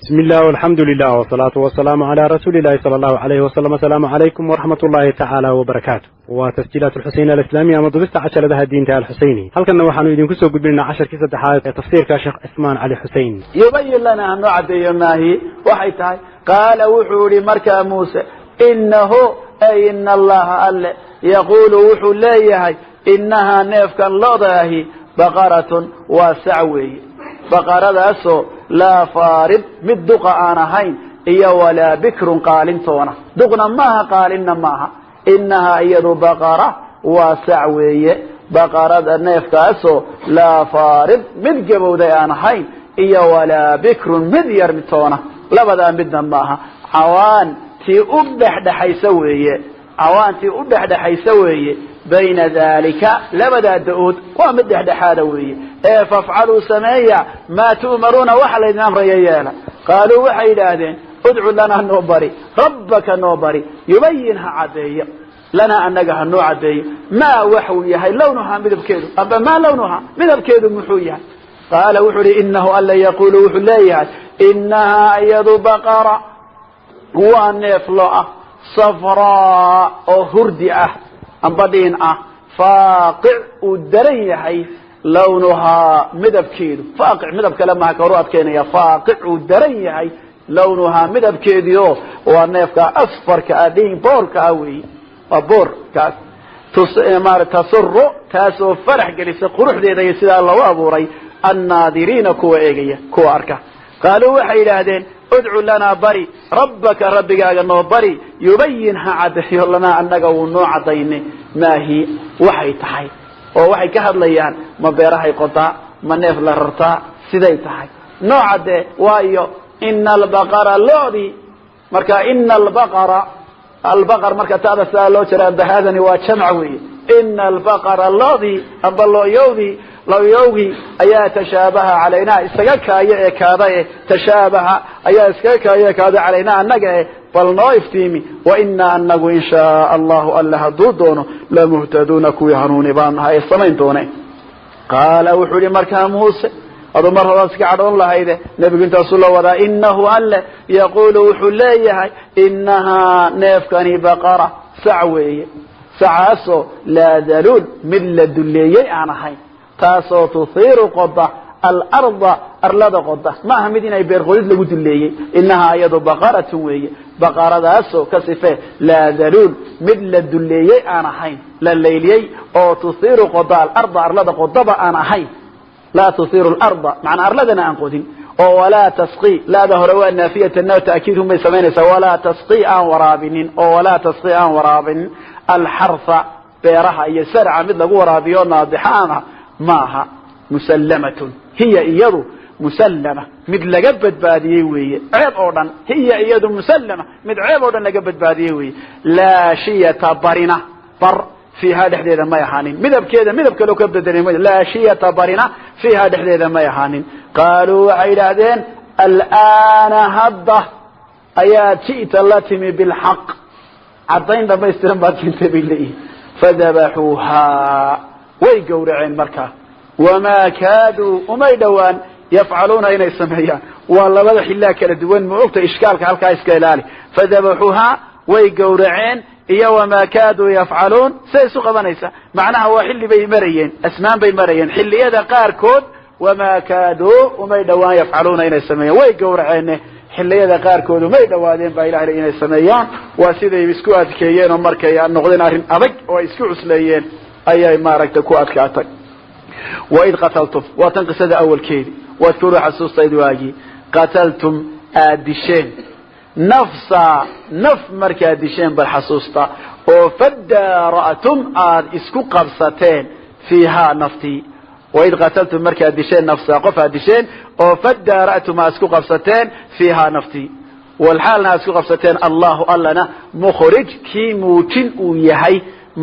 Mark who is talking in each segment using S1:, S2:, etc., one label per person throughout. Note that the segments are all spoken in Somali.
S1: بسم الله والحمد لله والصلاة والسلام على رسول الله صلى الله عليه وسلم. السلام عليكم ورحمة الله تعالى وبركاته. وتسجيلات الحسين الإسلامية ama dubista casharadaha diinta Alxuseyni. Halkanna waxaanu idinku soo gudbinaynaa casharkii saddexaad ee tafsiirka Sheekh Cismaan Cali Xusein.
S2: Yubayin lana, hanoo caddeeyo maahi waxay tahay. Qaala, wuxuu yihi markaa Muuse: inahu ay ina Allaha, Alle, yaquulu, wuxuu leeyahay: inahaa, neefkan lo'da ahi, baqaratun, waa sac weeye, baqaradaasoo laa faarid, mid duqa aan ahayn, iyo walaa bikrun, qaalintoona. Duqna maaha, qaalinna maaha. Inahaa, iyadu, baqara, waa sac weeye, baqarada neefkaasoo laa faarid, mid gabowday aan ahayn, iyo walaa bikrun, mid yar mitoona, labadaa midna maaha. Cawaan, tii u dhexdhexaysa weeye, cawaan tii u dhexdhexaysa weeye, bayna dalika, labadaa da-ood, waa mid dhexdhexaada weeye. Ee fafcaluu, sameeya, maa tu'maruuna, waxa laydin amraya yeela. Qaaluu, waxay yidhaahdeen: udcu lanaa, noo bari, rabbaka, noo bari, yubayin, ha caddeeyo, lanaa, annaga ha noo caddeeyo, maa, waxuu yahay, lawnuhaa, midabkeedu, amba maa lawnuhaa, midabkeedu muxuu yahay? Qaala, wuxuu uhi: inahu, Alla, yaquulu, wuxuu leeyahay: inahaa, iyadu, baqara, waa neef lo ah, safraa, oo hurdi ah amba dhiin ah, faaqic, uu daran yahay, lawnuhaa, midabkeedu. Faaqic midab kale maha, ka horu adkeynaya. Faaqic, uu daran yahay, lawnuhaa, midabkeediio waa neefka asfarka ah, dhiin boorka ah weyi, waa boorkaas. Tasuru, taasoo farax gelisa quruxdeeda iyo sidaa loo abuuray, annaadiriina, kuwa eegaya, kuwa arka. Qaaluu, waxay yidhaahdeen: udcu lanaa, bari, rabbaka, rabbigaaga noo bari, yubayin, ha caddeeyo, lanaa, annaga wuu noo caddayne, maahi, waxay tahay. Oo waxay ka hadlayaan: ma beerahay qodaa? Ma neef la rartaa? Siday tahay noo caddee. Waayo, ina albaqara, loodii marka, ina albaqara, albaqar marka ta'da sidaa loo jira, bahaadani waa jamc weeye. Ina albaqara, loodii amba looyowdii, looyowgii ayaa tashaabaha calaynaa, isaga kaayo ee kaada e, tashaabaha, ayaa iskaga kaayo ee kaada, calaynaa, annaga e, bal noo iftiimi. Wa inaa, anagu, in shaa Allahu, Alla hadduu doono, lamuhtaduuna, kuwii hanuuni baan nahay ee samayn doone. Qaala, wuxuu yihi markaa Muuse: aduu mar horaad iska cadhoon lahayde, nebigu intaasuu la wadaa. Inahu, Alle, yaqulu, wuxuu leeyahay: inahaa, neefkani, baqara, sac weeye, sacaasoo laa daluul, mid la duleeyey aan ahayn, taasoo tuhiiru, qoda, alarda, arlada qoda. Ma aha mid inay beer qodid lagu duleeyey. Inahaa, iyadu, baqaratun weeye, baqaradaasoo ka sife laa daluul, mid la duleeyey aan ahayn, la layliyey, oo tuhiiru, qoda, alarda, arlada qodaba aan ahayn. Laa tuhiiru larda, macnaa arladana aan qodin, oo walaa tasqi. Laada hore waa naafiyatana, ta'kiidun bay samaynaysaa. Walaa tasqi, aan waraabinin, oo walaa tasqi, aan waraabinin, alxarha, beeraha iyo sarca mid lagu waraabiyo naadixaana maaha. Musallamatun hiya, iyadu, musallama, mid laga badbaadiyey weeye ceeb oo dhan. Hiya, iyadu, musallama, mid ceeb oo dhan laga badbaadiyey weeye. Laa shiyata, barina, bar, fiihaa, dhexdeeda may ahaanin. Midabkeeda midab kaloo ka bedelay. Laa shiyata, barina, fiihaa, dhexdeeda may ahaanin. Qaaluu, waxay yidhaahdeen: al'aana, hadda ayaa, ji'ta, la timi, bilxaq, caddayn dhamaystiran baad keentay, bay leeyihin. Fadabaxuuhaa, way gowraceen markaa. Wamaa kaaduu, umay dhowaan, yafcaluuna, inay sameeyaan. Waa labada xillaa kala duwan, ma ogta? Ishkaalka halkaa iska ilaali. Fadabaxuuhaa, way gowraceen, iyo wamaa kaaduu yafcaluun, siday isu qabanaysa? Macnaha waa xilli bay marayeen, asmaan bay marayeen xilliyada qaarkood. Wamaa kaaduu, umay dhowaan, yafcaluuna, inay sameeyaan. Way gowraceene, xilliyada qaarkood umay dhawaadeen baa Ilahay inay sameeyaan. Waa siday isku adkeeyeen oo markay noqdeen arrin adag oo ay isku cusleeyeen ayay maaragtay ku adkaatay. Waid qataltum, waa tan qisada awalkeedi. Wadkuruu, xasuustayd, waagii, qataltum, aad disheen, nafsa, naf markaad disheen bal xasuusta, oo fadaara'tum, aad isku qabsateen, fiihaa, naftii. Waid qataltum, markaad disheen, nafsa, qof aad disheen, oo fadaara'tum, aad isku qabsateen, fiihaa, naftii, walxaalna aad isku qabsateen, Allahu, Allana, mukhrij, kii muujin uu yahay,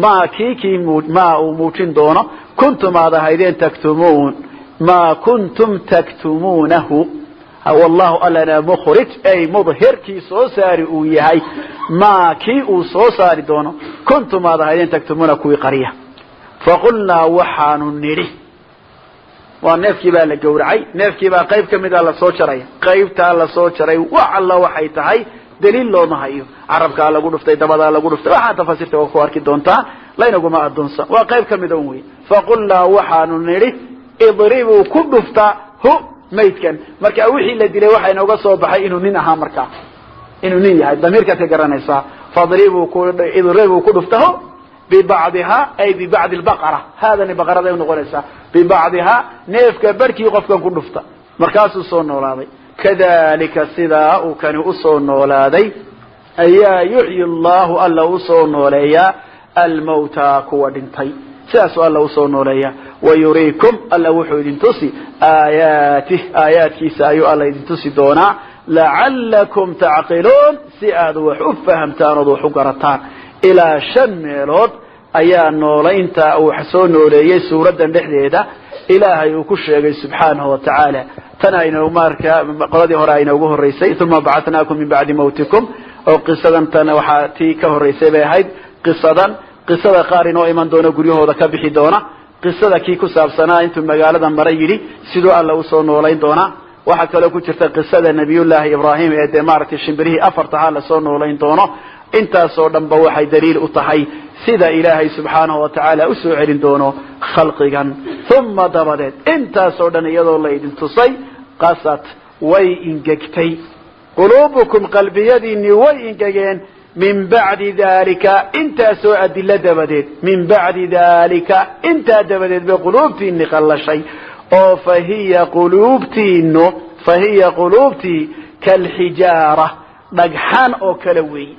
S2: maa kii maa uu muujin doono, kuntum, aad ahaydeen, taktumuun, maa kuntum taktumuunahu. Wallahu, Allana, mukhrij ay mudhir, kii soo saari uu yahay, maa kii uu soo saari doono, kuntum, aad ahaydeen, taktumuuna, kuwii qariya. Faqulnaa, waxaanu nidhi. Waa neefkii baa la gowracay, neefkii baa qayb ka mida lasoo jaraya. Qaybtaa lasoo jaray wax alla waxay tahay daliil looma hayo. Carabkaa lagu dhuftay, dabadaa lagu dhuftay, waxaa tafaasiirta waa ku arki doontaan, laynaguma adoonsan. Waa qayb ka mida un wey. Faqulnaa, waxaanu nidhi, idribuu, ku dhufta, hu, maydkan. Marka wixii la dilay waxaa inooga soo baxay inuu nin ahaa, markaa inuu nin yahay damiirkaad ka garanaysaa. Fadribuu, idribuu, ku dhufta, hu, bibacdiha, ay bibacdi lbaqara. Haadani baqaraday unoqonaysaa. Bibacdiha, neefka barhkii qofkan ku dhufta. Markaasuu soo noolaaday. Kadalika, sidaa uu kani usoo noolaaday ayaa yuxyi allahu, alla usoo nooleeyaa, almawta, kuwa dhintay. Sidaasuu alla usoo nooleeyaa. Wayuriikum, alla wuxuu idin tusi, aayaatih, aayaadkiisa ayuu alla idin tusi doonaa, lacalakum tacqiluun, si aad wax u fahamtaan ood wax u garataan. Ilaa shan meelood ayaa noolaynta uu wax soo nooleeyey suuraddan dhexdeeda Ilaahay uu ku sheegay subxaanahu wa tacaala. Tan aynu marka qoladii hore aynoogu horreysay, uma bacatnaakum min bacdi mawtikum, oo qisadan tan waxaa tii ka horreysay bay ahayd. Qisadan, qisada qaar inoo iman doono guryahooda ka bixi doona, qisada kii ku saabsanaa intuu magaalada mara yidhi siduu alla usoo noolayn doonaa. Waxaa kaloo ku jirta qisada nabiyullaahi Ibraahim ee dee maaragtay shimbirihii afartahaa lasoo noolayn doono. Intaasoo dhan ba waxay daliil u tahay sida Ilaahay subxaanahu wa tacaala usoo celin doono khalqigan. Uma, dabadeed, intaasoo dhan iyadoo la idin tusay, qasat, way ingegtay, quluubukum, qalbiyadiinii way ingegeen, min bacdi dalika, intaasoo adilo dabadeed. Min bacdi dalika, intaa dabadeed bay quluubtiini qallashay oo fahiya quluubtiinu, fahiya quluubtii, kalxijaara, dhagxaan oo kale weeye,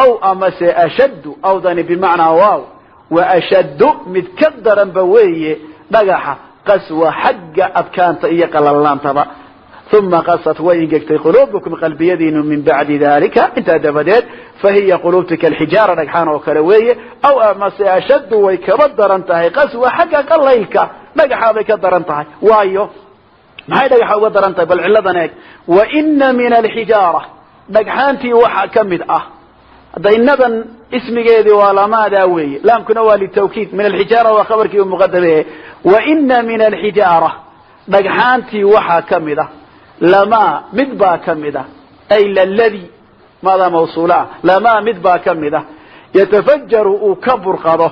S2: aw amase ashaddu. Awdani bimacnaa waaw. Wa ashaddu, mid ka daranba weeye dhagaxa, qaswa, xagga adkaanta iyo qalalaantaba. Uma qasat, way ingegtay, quluubukum, qalbiyadiinu, min bacdi dalika, intaa dabadeed, fahiya quluubti kalxijaara, dhagxaan oo kale weeye, aw amase ashaddu, way kaba daran tahay, qaswa, xagga qalaylka dhagaxa bay ka daran tahay. Waayo, maxay dhagaxa uga daran tahay? Bal cilladan eeg. Wa ina min alxijaara, dhagxaantii waxaa ka mid ah. Hadda inadan ismigeedii waa lamaadaa weeye, laamkuna waa litawkiid. Min alxijaara waa khabarkii muqadame. Wa ina min alxijaara, dhagxaantii waxaa ka mid ah, lamaa, mid baa ka mid ah, ay laladi, maadaa mawsuula ah, lamaa, mid baa ka mid ah, yatafajaru, uu ka burqado,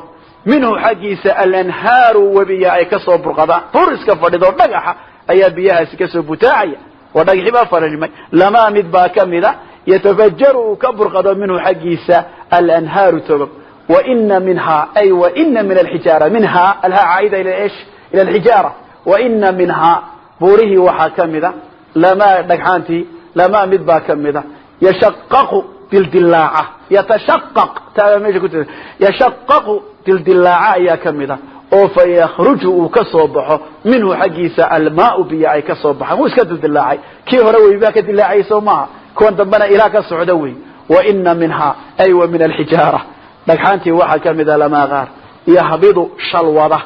S2: minhu, xaggiisa, alanhaaru, webiya ay kasoo burqadaan. Buur iska fadhido dhagaxa ayaa biyahaasi kasoo butaacaya. Waa dhagaxi baa fadhimay. Lamaa, mid baa ka mida, yatafajaru, uu ka burqado, minhu, xaggiisa, alanhaaru, togog. Wa ina minha, ay wa ina min alxijaara, minha alhaa caaida ila ish? Ila alxijaara. Wa ina minhaa, buurihii waxaa ka mida, lamaa, dhagxaantii, lamaa, mid baa ka mida, yashaqaqu, dildilaaca, yatashaqaq, taabaa meesha ku jirta, yashaqaqu, dildilaaca ayaa ka mida oo fa yakhruju, uu ka soo baxo, minhu, xaggiisa, almaau, biyo ay ka soo baxaan. Wuu iska dildilaacay. Kii hore wey baa ka dilaacayay, soo maaha? Kuwan dambena ilaa ka socda wey. Wa ina minha, ay wa min alxijaara, dhagxaantii waxaa ka mida, lamaa, qaar, yahbidu, shalwada,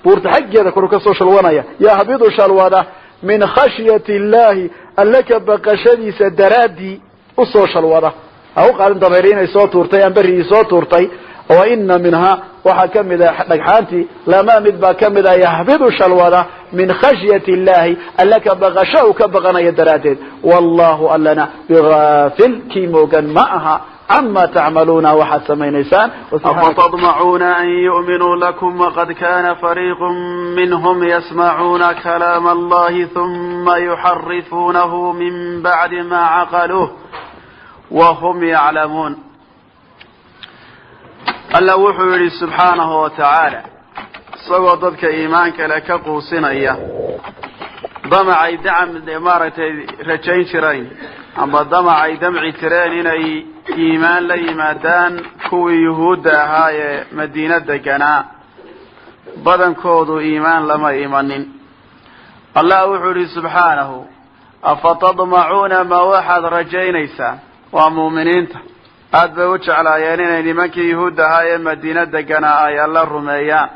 S2: buurta xaggeeda koru kasoo shalwanaya, yahbidu, shalwada, min khashyati illahi, alle ka baqashadiisa daraaddii usoo shalwada. Ha u qaadin dabayl inay soo tuurtay aan berrigii soo tuurtay. Wa ina minhaa, waxaa ka mid a dhagxaantii, lamaa, mid baa ka mid a, yahbidu, shalwada, min khashyati illahi, alle ka baqasho uu ka baqanayo daraaddeed. Wallahu, allana, bigaafil, kii moogan ma aha, cama tacmaluuna, waxaad samaynaysaan.
S3: أفتطمعون أن يؤمنوا لكم وقد كان فريق منهم يسمعون كلام الله ثم يحرفونه من بعد ما عقلوه وهم يعلمون. Alla wuxuu yidhi subxaanahu wa tacaala, isagoo dadka iimaanka leh ka quusinaya damacay dacam maaragtay rajayn jireen ama damacay damci jireen inay iimaan la yimaadaan kuwii yuhuudda ahaa ee madiino deganaa, badankoodu iimaan lama imanin. Allah wuxuu yidhi subxaanahu: afatadmacuuna, ma waxaad rajaynaysaa? Waa mu'miniinta, aad bay u jeclaayeen inay nimankii yuhuudda ahaa ee madiino deganaa ay Alla rumeeyaan.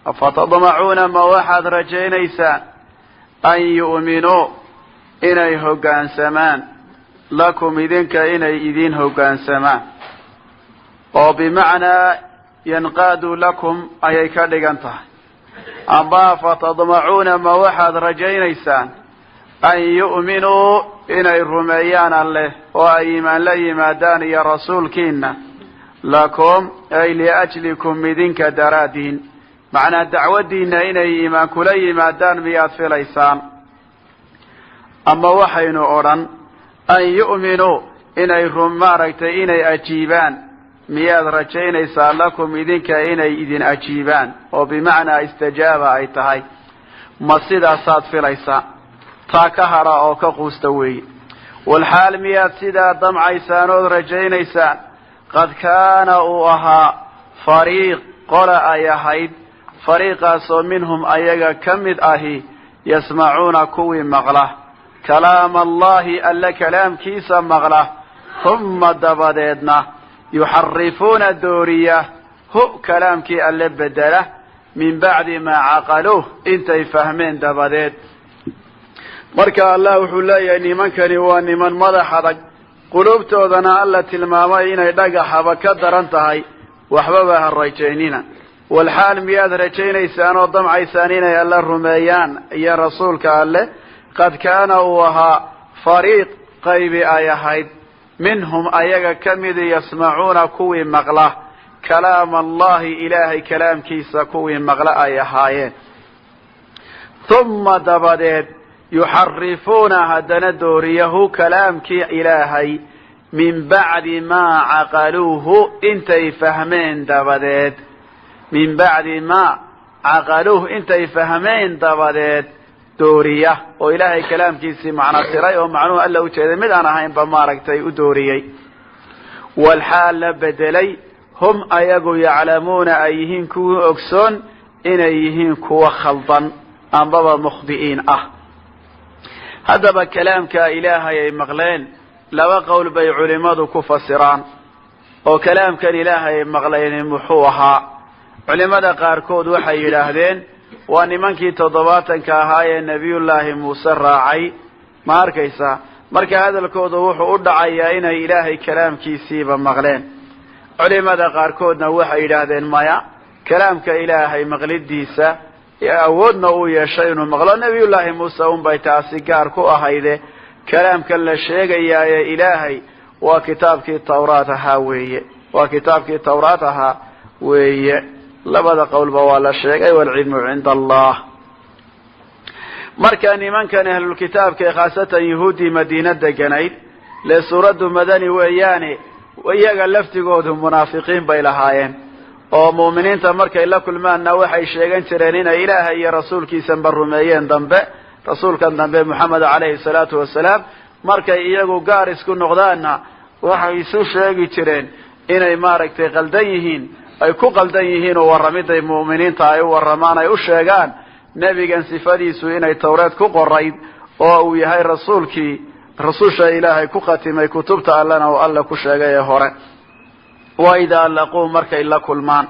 S3: Afatadmacuuna, ma waxaad rajaynaysaan, an yu'minuu, inay hoggaansamaan, lakum, idinka inay idin hoggaansamaan, oo bimacnaa yanqaadu lakum ayay ka dhigan tahay. Amba fatadmacuuna, ma waxaad rajaynaysaan an yu'minuu, inay rumeeyaan Alleh oo ay iimaan la yimaadaan iyo rasuulkiina, lakum ay liajlikum, idinka daraadiin, macnaa dacwaddiina inay iimaan kula yimaadaan miyaad filaysaan? Ama waxaynu odhan an yu'minuu, inay maaragtay inay ajiibaan miyaad rajaynaysaa, lakum idinka inay idin ajiibaan, oo bimacnaa istajaaba ay tahay, ma sidaasaad filaysaa? Taa ka hadha oo ka quusta weeye. Walxaal miyaad sidaa damcaysaan ood rajaynaysaan, qad kaana uu ahaa fariiq, qola ay ahayd, fariiqaasoo minhum ayaga ka mid ahi, yasmacuuna kuwii maqla kalaama Allahi, Alle kalaamkiisa maqla, huma dabadeedna yuxarifuuna dooriya hu, kalaamkii Alle bedela, min bacdi maa caqaluuh, intay fahmeen dabadeed. Marka Allah wuxuu leeyahay nimankani waa niman madax adag, quluubtoodana Alla tilmaamay inay dhagaxaba ka daran tahay. Waxbaba ha rajaynina. Walxaal miyaad rajaynaysaan oo damcaysaan inay Alle rumeeyaan iyo rasuulka Alle, qad kaana uu ahaa fariiq, qaybi ay ahayd, minhum ayaga ka midi, yasmacuuna kuwii maqla kalaam Allahi, Ilaahay kalaamkiisa kuwii maqla ay ahaayeen, huma dabadeed yuxarifuuna haddana dooriyahu, kalaamkii Ilaahay, min bacdi maa caqaluuhu, intay fahmeen dabadeed, min bacdi maa caqaluuhu, intay fahmeen dabadeed dooriya, oo Ilaahay kalaamkiisii macno tiray oo macnuhu Alla ujeeday mid aan ahaynba maaragtay u dooriyey, walxaal la bedelay, hum ayagu yaclamuuna ay yihiin kuwii ogsoon inay yihiin kuwa khaldan ambaba mukhdi'iin ah. Haddaba kalaamka Ilaahay ay maqleen laba qowl bay culimadu ku fasiraan, oo kalaamkan Ilaahay ay maqleen muxuu ahaa? Culimada qaarkood waxay yidhaahdeen waa nimankii 70-ka ahaa ee Nebiyullaahi Muuse raacay. Ma arkaysaa? Marka hadalkoodu wuxuu u dhacayaa inay Ilaahay kalaamkiisiiba maqleen. Culimada qaarkoodna waxay yidhaahdeen maya, kalaamka Ilaahay maqlidiisa awoodna uu yeeshay inuu maqlo Nebiyullaahi Muuse unbay taasi gaar ku ahayde, kalaamka la sheegayaaye Ilaahay waa kitaabkii Tawraat ahaa weeye, waa kitaabkii Tawraat ahaa weeye. Labada qowlba waa la sheegay, waalcilmu cinda Allah. Marka nimankan ahlulkitaabka ee khaasatan yuhuuddii Madiina deganayd, lee suuraddu madani weeyaane, iyaga laftigoodu munaafiqiin bay lahaayeen, oo mu'miniinta markay la kulmaanna waxay sheegan jireen inay Ilaahay iyo rasuulkiisanba rumeeyeen dambe, rasuulkan dambe Moxamed calayhi salaatu wasalaam. Markay iyagu gaar isku noqdaanna waxay isu sheegi jireen inay maaragtay qaldan yihiin, ay ku qaldan yihiin oo warramiday mu'miniinta ay u warramaan, ay u sheegaan nebigan sifadiisu inay Tawreed ku qorayd oo uu yahay rasuulkii rasusha Ilaahay ku khatimay kutubta Allena oo Alla ku sheegay ee hore. Wa idaa laquu, markay la kulmaan,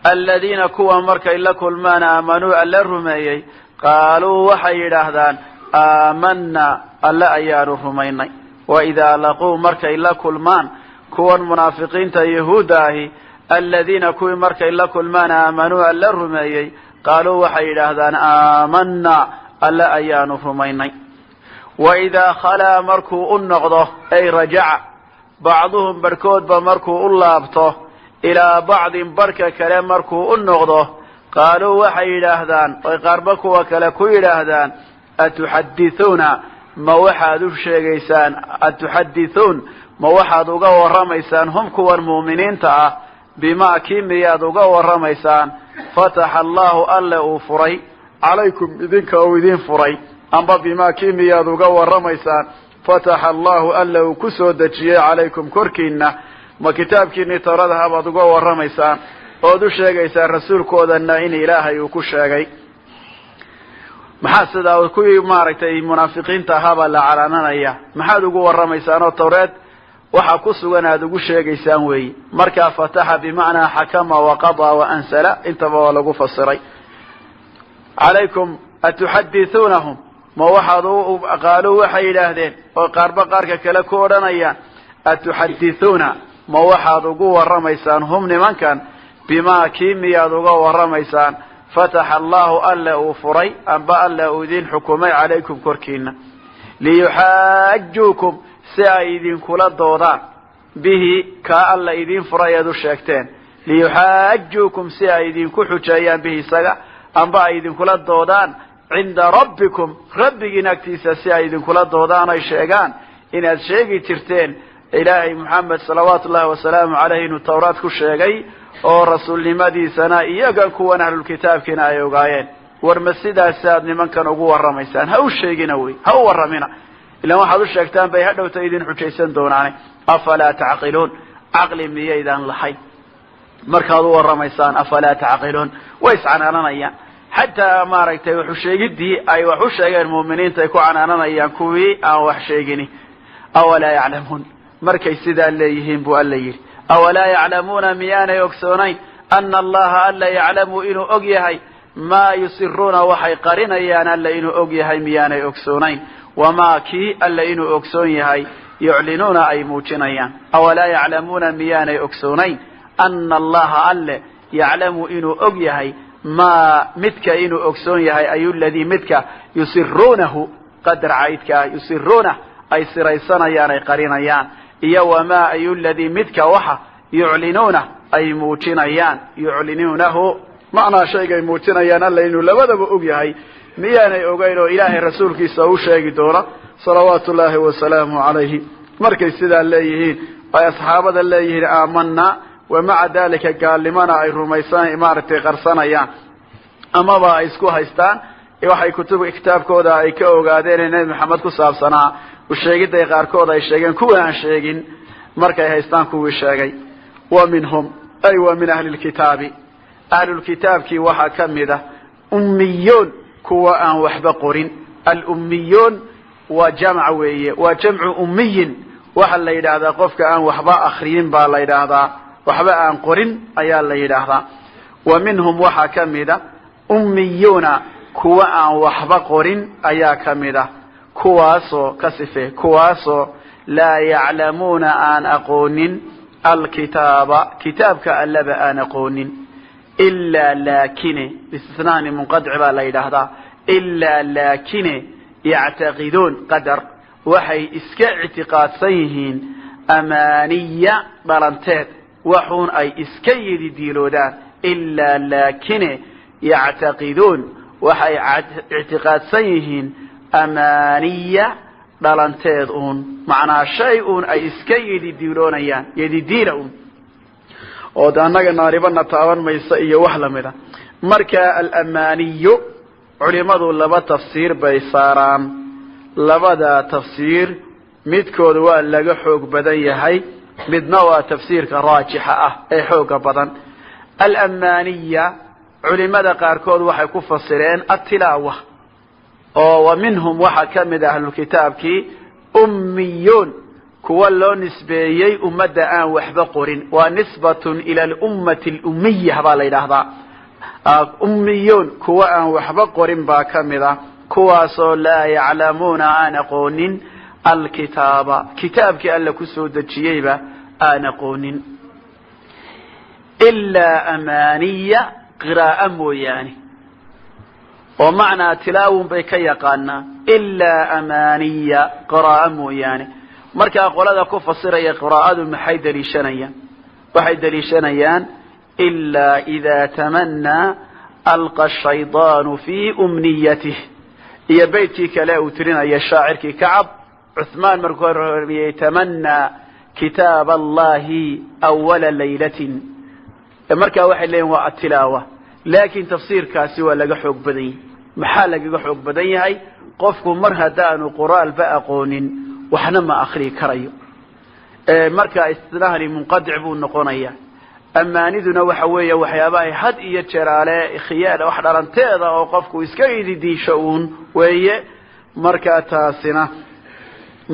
S3: aladiina kuwa markay la kulmaan aamanuu, Alla rumeeyey, qaaluu waxay yidhaahdaan aamanaa, Alle ayaanu rumaynay. Wa idaa laquu, markay la kulmaan kuwan munaafiqiinta yahuudda ahi, aladiina kuwii markay la kulmaan aamanuu, Alla rumeeyey, qaaluu waxay yidhaahdaan aamanaa, Alle ayaanu rumaynay. Wa idaa khalaa, markuu u noqdo, ay rajaca, bacduhum barhkoodba markuu u laabto, ilaa bacdin, barhka kale markuu u noqdo, qaaluu waxay yidhaahdaan, oy qaarba kuwa kale ku yidhaahdaan, atuxadithuuna, ma waxaad u sheegaysaan, atuxadithuun, ma waxaad uga warramaysaan, hum kuwan mu'miniinta ah, bimaa kii miyaad uga warramaysaan, fataxa Allahu, Alle uu furay, calaykum idinka uu idin furay, amba bimaa kii miyaad uga warramaysaan, fataxa Allahu, Alle uu ku soo dejiyey, calaykum korkiina? Ma kitaabkiinii Tawradaha baad uga warramaysaan ood u sheegaysaan rasuulkoodana in Ilaahay uu ku sheegay? Maxaa sidaa kuwii maaragtay munaafiqiinta ahaabaa la calaananaya? Maxaad ugu warramaysaan oo Tawreed waxaa ku sugan aada ugu sheegaysaan weeyi? Markaa fataxa bimacnaa xakama waqadaa wa ansala, intaba waa lagu fasiray. Calaykum atuxadithuunahum, ma waxaad, qaaluu waxay yidhaahdeen oo qaarba qaarka kale ku odhanayaan, atuxadithuuna, ma waxaad ugu warramaysaan, hum nimankan, bimaa kii miyaad uga warramaysaan, Fataxa allahu, alle uu furay amba alle uu idin xukumay, calaykum, korkiina, liyuxaajuukum, si ay idinkula doodaan, bihi, kaa alla idiin furay eed u sheegteen, liyuxaajuukum, si ay idinku xujeeyaan, bihi, isaga, amba ay idinkula doodaan, cinda rabbikum, rabbigiin agtiisa, si ay idinkula doodaan, ay sheegaan inaad sheegi jirteen Ilaahay Moxamed salawaatu ullahi wasalaamu caleyh inuu Tawraad ku sheegay oo rasuulnimadiisana iyaga kuwan ahlulkitaabkiina ay ogaayeen. War ma sidaasaad nimankan ugu warramaysaan? Ha u sheegina wey, ha u warramina, ilan waxaad u sheegtaan bay hadhowta idin xujaysan doonaane. Afalaa tacqiluun? Caqli miyaydaan lahayn markaad u warramaysaan? Afalaa tacqiluun? Way iscanaananayaan. Xataa maaragtay waxu sheegidii ay wax u sheegeen mu'miniinta ay ku canaananayaan kuwii aan wax sheegini. Awalaa yaclamuun? Markay sidaa leeyihiin buu Alla yidhi: awalaa yaclamuuna, miyaanay ogsoonayn, ana Allaha, Alla, yaclamu, inuu og yahay, maa yusiruuna, waxay qarinayaan, Alla inuu og yahay miyaanay ogsoonayn, wamaa kii Alla inuu ogsoon yahay, yuclinuuna, ay muujinayaan? Awalaa yaclamuuna, miyaanay ogsoonayn, ana Allaha, Alle, yaclamu, inuu og yahay, maa midka inuu ogsoon yahay, ayu ladii midka, yusiruunahu, qadar caydka ah, yusiruunah, ay siraysanayaan, ay qarinayaan, iyo wamaa ayu ladii midka waxa, yuclinuuna, ay muujinayaan, yuclinuunahu, macnaa shaygay muujinayaan, Alla inuu labadaba og yahay miyaanay ogeyn, oo Ilaahay rasuulkiisa u sheegi doona salawaatu ullaahi wasalaamu calayhi? Markay sidaa leeyihiin, ay asxaabada leeyihiin aamanaa, wa maca dalika gaalnimana ay rumaysan maaragtay qarsanayaan, amaba ay isku haystaan waxay kutub kitaabkooda ay ka ogaadeen ee Nebi Maxamed ku saabsanaa, usheegiday qaarkood ay sheegeen, kuwa aan sheegin markay haystaan kuwii sheegay. Wa minhum, ay wa min ahli lkitaabi, ahlulkitaabkii waxaa ka mid ah, ummiyuun, kuwa aan waxba qorin. Alummiyuun waa jamc weeye, waa jamcu ummiyin. Waxaa la yidhaahdaa qofka aan waxba akriyin baa la yidhaahdaa, waxba aan qorin ayaa la yidhaahdaa. Wa minhum, waxaa ka mida, ummiyuuna, kuwa aan waxba qorin ayaa ka mid ah, kuwaasoo ka sife, kuwaasoo laa yaclamuuna, aan aqoonin, alkitaaba, kitaabka Allaba aan aqoonin, ilaa laakine, istisnaani munqadic baa la yidhaahdaa, ilaa laakine, yactaqiduun, qadar, waxay iska ictiqaadsan yihiin, amaaniya, dhalanteed, waxuun ay iska yidi diiloodaan, ilaa laakine yactaqiduun, waxay ictiqaadsan yihiin, amaaniya, dhalanteed uun, macnaa shay uun ay iska yidi diiloonayaan, yadidiila uun, oo de annaga naaribana taaban maysa iyo wax lamida. Marka alamaaniyo culimadu laba tafsiir bay saaraan. Labada tafsiir midkood waa laga xoog badan yahay, midna waa tafsiirka raajixa ah ee xooga badan. Alamaaniya culimada qaarkood waxay ku fasireen atilaawa, oo wa minhum, waxaa ka mid ah ahlulkitaabkii, ummiyuun, kuwa loo nisbeeyey ummadda aan waxba qorin, waa nisbatun ila alummati alumiya baa la yidhaahdaa. Ummiyuun, kuwa aan waxba qorin baa ka mid ah, kuwaasoo laa yaclamuuna, aan aqoonin, alkitaaba, kitaabkii Alla kusoo dejiyeyba aan aqoonin, ilaa amaaniya, qiraa'o mooyaane, oo macnaa tilaawun bay ka yaqaanaa, ilaa amaaniya, qiraa'o mooyaane. Markaa qolada ku fasiraya qiraa'adu maxay daliishanayaan? Waxay daliishanayaan ilaa idaa tamanaa alqa shaydaanu fii umniyatih, iyo beytkii kale uu tirinaya shaacirkii Kacab Cuthmaan markuu hormiyey: tamanaa kitaab Allahi awala laylatin. Markaa waxay leeyihin waa atilaawa, laakiin tafsiirkaasi waa laga xoog badan yahay. Maxaa lagaga xoog badan yahay? Qofku mar haddaanu qoraalba aqoonin, waxna ma akriyi karayo. Markaa istinahani munqadic buu noqonaya. Amaaniduna waxa weeye waxyaabahay had iyo jeeraale khiyaal, wax dhalanteeda oo qofku iska ididiisho uun weeye. Markaa taasina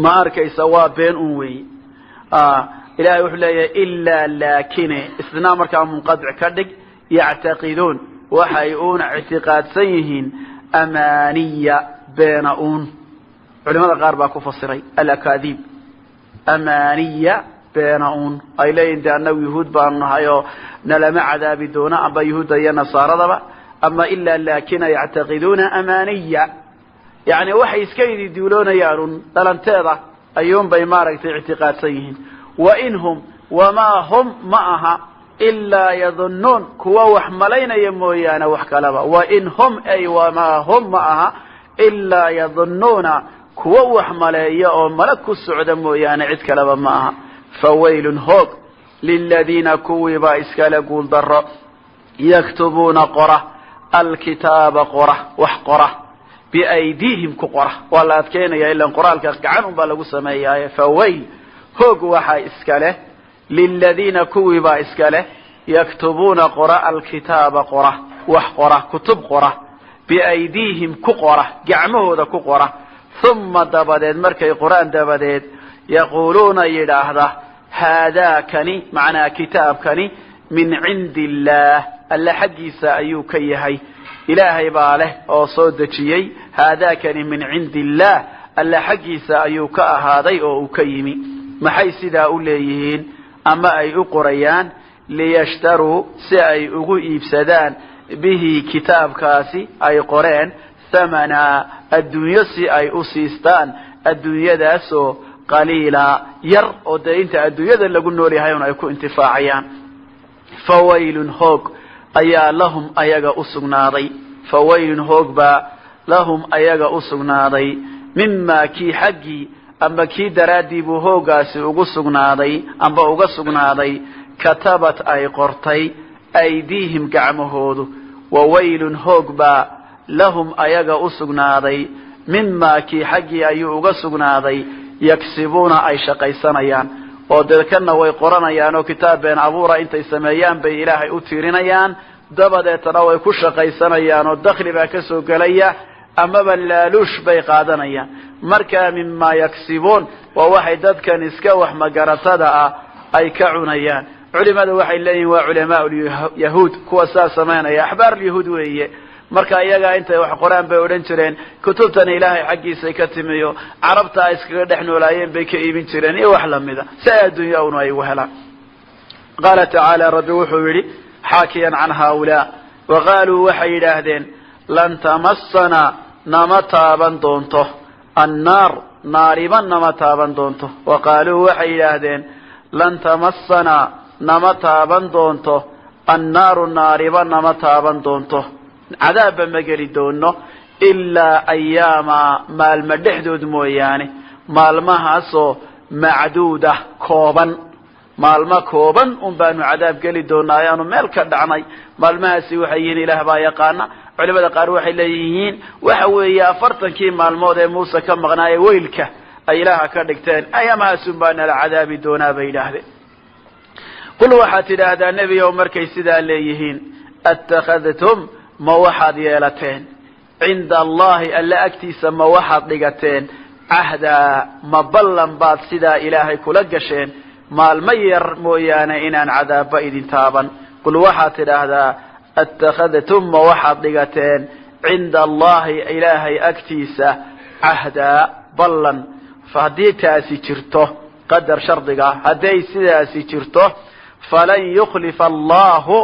S3: ma arkaysa, waa been un weeye. Ilahay wuxuu leeyahay ilaa laakine, istinaa markaa munqadic ka dhig, yactaqiduun, waxay uun ictiqaadsan yihiin, amaaniya, beena uun. Culimada qaar baa ku fasiray alakaadiib, amaaniya, beena uun ay leeyihin, de annagu yuhuud baanu nahay oo nalama cadaabi doono, amba yuhuudda iyo nasaaradaba.
S2: Ama ilaa laakina yactaqiduuna amaniya, yani waxay iska idi duuloonayaan un dhalanteeda ayuunbay maaragtay ictiqaadsan yihiin. Wain hum wamaa hum ma aha ilaa yadunnuun, kuwa wax malaynaya mooyaane wax kalaba. Wain hum ay wamaa hum ma aha ilaa yadunnuuna, kuwa wax maleeya oo mala ku socda mooyaane cid kaleba ma aha. Fawaylun hoog liladiina kuwiibaa iskale guuldaro, yaktubuuna qora, alkitaaba qora, wax qora, biaydiihim ku qora. Waa la adkeynaya ilan qoraalka gacan un baa lagu sameeyaaye. Fawayl hoog waxaa iska leh liladiina kuwiibaa iska leh, yaktubuuna qora, alkitaaba qora, wax qora, kutub qora, biaydiihim ku qora, gacmahooda ku qora. Uma dabadeed markay qoraan dabadeed, yaquuluuna yidhaahda, haadaakani macnaa kitaabkani, min cindi illaah, alle xaggiisa ayuu ka yahay, Ilaahay baa leh oo soo dejiyey. Haadaakani min cindi illaah, alle xaggiisa ayuu ka ahaaday oo uu ka yimi. Maxay sidaa u leeyihiin ama ay u qorayaan? Liyashtaruu, si ay ugu iibsadaan, bihi kitaabkaasi ay qoreen, thamana, adduunyo si ay u siistaan, adduunyadaasoo qaliila, yar, oo dee inta adduunyada lagu nool yahay un ay ku intifaacayaan. Fawaylun hoog ayaa lahum ayaga u sugnaaday. Fawaylun hoog baa lahum ayaga u sugnaaday, mimaa kii xaggii amba kii daraaddii buu hooggaasi ugu sugnaaday amba uga sugnaaday, katabat ay qortay, aydiihim gacmahoodu. Wawaylun hoog baa lahum ayaga u sugnaaday, mimaa kii xaggii ayuu uga sugnaaday, yaksibuuna ay shaqaysanayaan. Oo dee kana way qoranayaan oo kitaab been abuura intay sameeyaan bay Ilaahay u tiirinayaan, dabadeetana way ku shaqaysanayaan oo dakhli baa ka soo gelaya amaba laaluush bay qaadanayaan. Marka mimaa yaksibuun waa waxay dadkan iska wax magaratada ah ay ka cunayaan. Culimadu waxay leeyihin waa culamaa lyahuud kuwa saa samaynaya, axbaar lyahuud weeye. Marka iyagaa intay wax qoraan bay odhan jireen kutubtan Ilaahay xaggiisay ka timiyo, carabta ay iskaga dhex noolaayeen bay ka iibin jireen iyo wax lamida, si ay adduunya un ay ugu helaan. Qaala tacaala, Rabbi wuxuu yidhi xaakiyan can haaulaa, wa qaaluu waxay yidhaahdeen, lan tamasana nama taaban doonto, annaar naariba nama taaban doonto. Wa qaaluu waxay yidhaahdeen, lan tamasana nama taaban doonto, annaaru naariba nama taaban doonto, cadaabba ma geli doono, ilaa ayaama maalmo dhexdood mooyaane, maalmahaasoo macduuda, kooban, maalmo kooban un baanu cadaab geli doonaa ayaanu meel ka dhacnay. Maalmahaasi waxay yihiin Ilaah baa yaqaana. Culimada qaar waxay leeyihiin waxa weeye 40-kii maalmood ee Muuse ka maqnaaye weylka ay Ilaaha ka dhigteen, ayaamahaasun baa nala cadaabi doonaa bay yidhaahdeen. Qul waxaad tidhaahdaa, nebiyow, markay sidaa leeyihiin, attakhadtum ma waxaad yeelateen, cinda Allahi alle agtiisa ma waxaad dhigateen, cahdaa ma ballan baad sidaa Ilaahay kula gasheen, maalmo yar mooyaane inaan cadaabba idin taaban? Qul waxaad tidhaahdaa, attakhadtum ma waxaad dhigateen, cinda Allahi Ilaahay agtiisa, cahdaa ballan? Fa haddii taasi jirto, qadar shardiga, hadday sidaasi jirto, falan yukhlifa Allahu,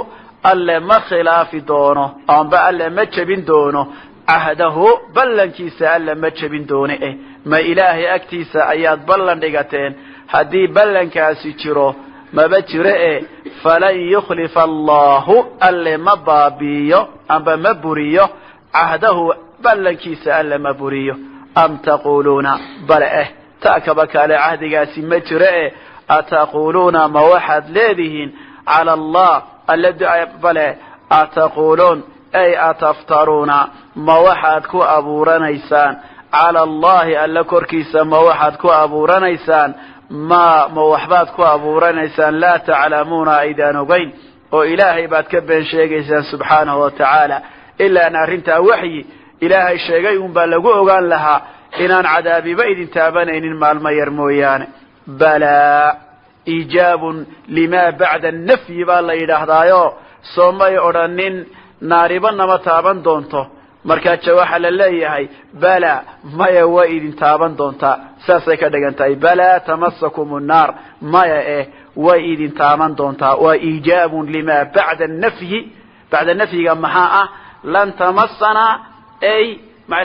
S2: Alle ma khilaafi doono amba Alle ma jebin doono, cahdahu ballankiisa Alle ma jebin doono. Eh, ma Ilaahay agtiisa ayaad ballan dhigateen? Haddii ballankaasi jiro, maba jiro e, falan yukhlifa Allahu, Alle ma baabi'iyo amba ma buriyo, cahdahu ballankiisa Alle ma buriyo. Am taquluuna, bale eh ta kaba kale cahdigaasi ma jiro e, ataquuluuna ma waxaad leedihiin, cala Allah alle, bale ataquuluun ay ataftaruuna ma waxaad ku abuuranaysaan, cala Allahi alle korkiisa ma waxaad ku abuuranaysaan, ma waxbaad ku abuuranaysaan, laa taclamuuna aydaan ogeyn, oo Ilaahay baad ka been sheegaysaan subxaanahu wa tacaala? Ilaan arrintaa waxyi Ilaahay sheegay un baa lagu ogaan lahaa inaan cadaabiba idin taabanaynin maalmo yar mooyaane. Balaa iijaabun limaa bacda nafyi baa la yidhaahdaayo, soo may odhanin naariba nama taaban doonto? Markaa waxaa la leeyahay bala, maya, way idin taaban doontaa, saasay ka dhigan tahay. Balaa tamasakum nnaar, maya eh way idin taaban doontaa. Waa iijaabun lima bacda nafyi. Bacda nafyiga maxaa ah? Lan tamasanaa ay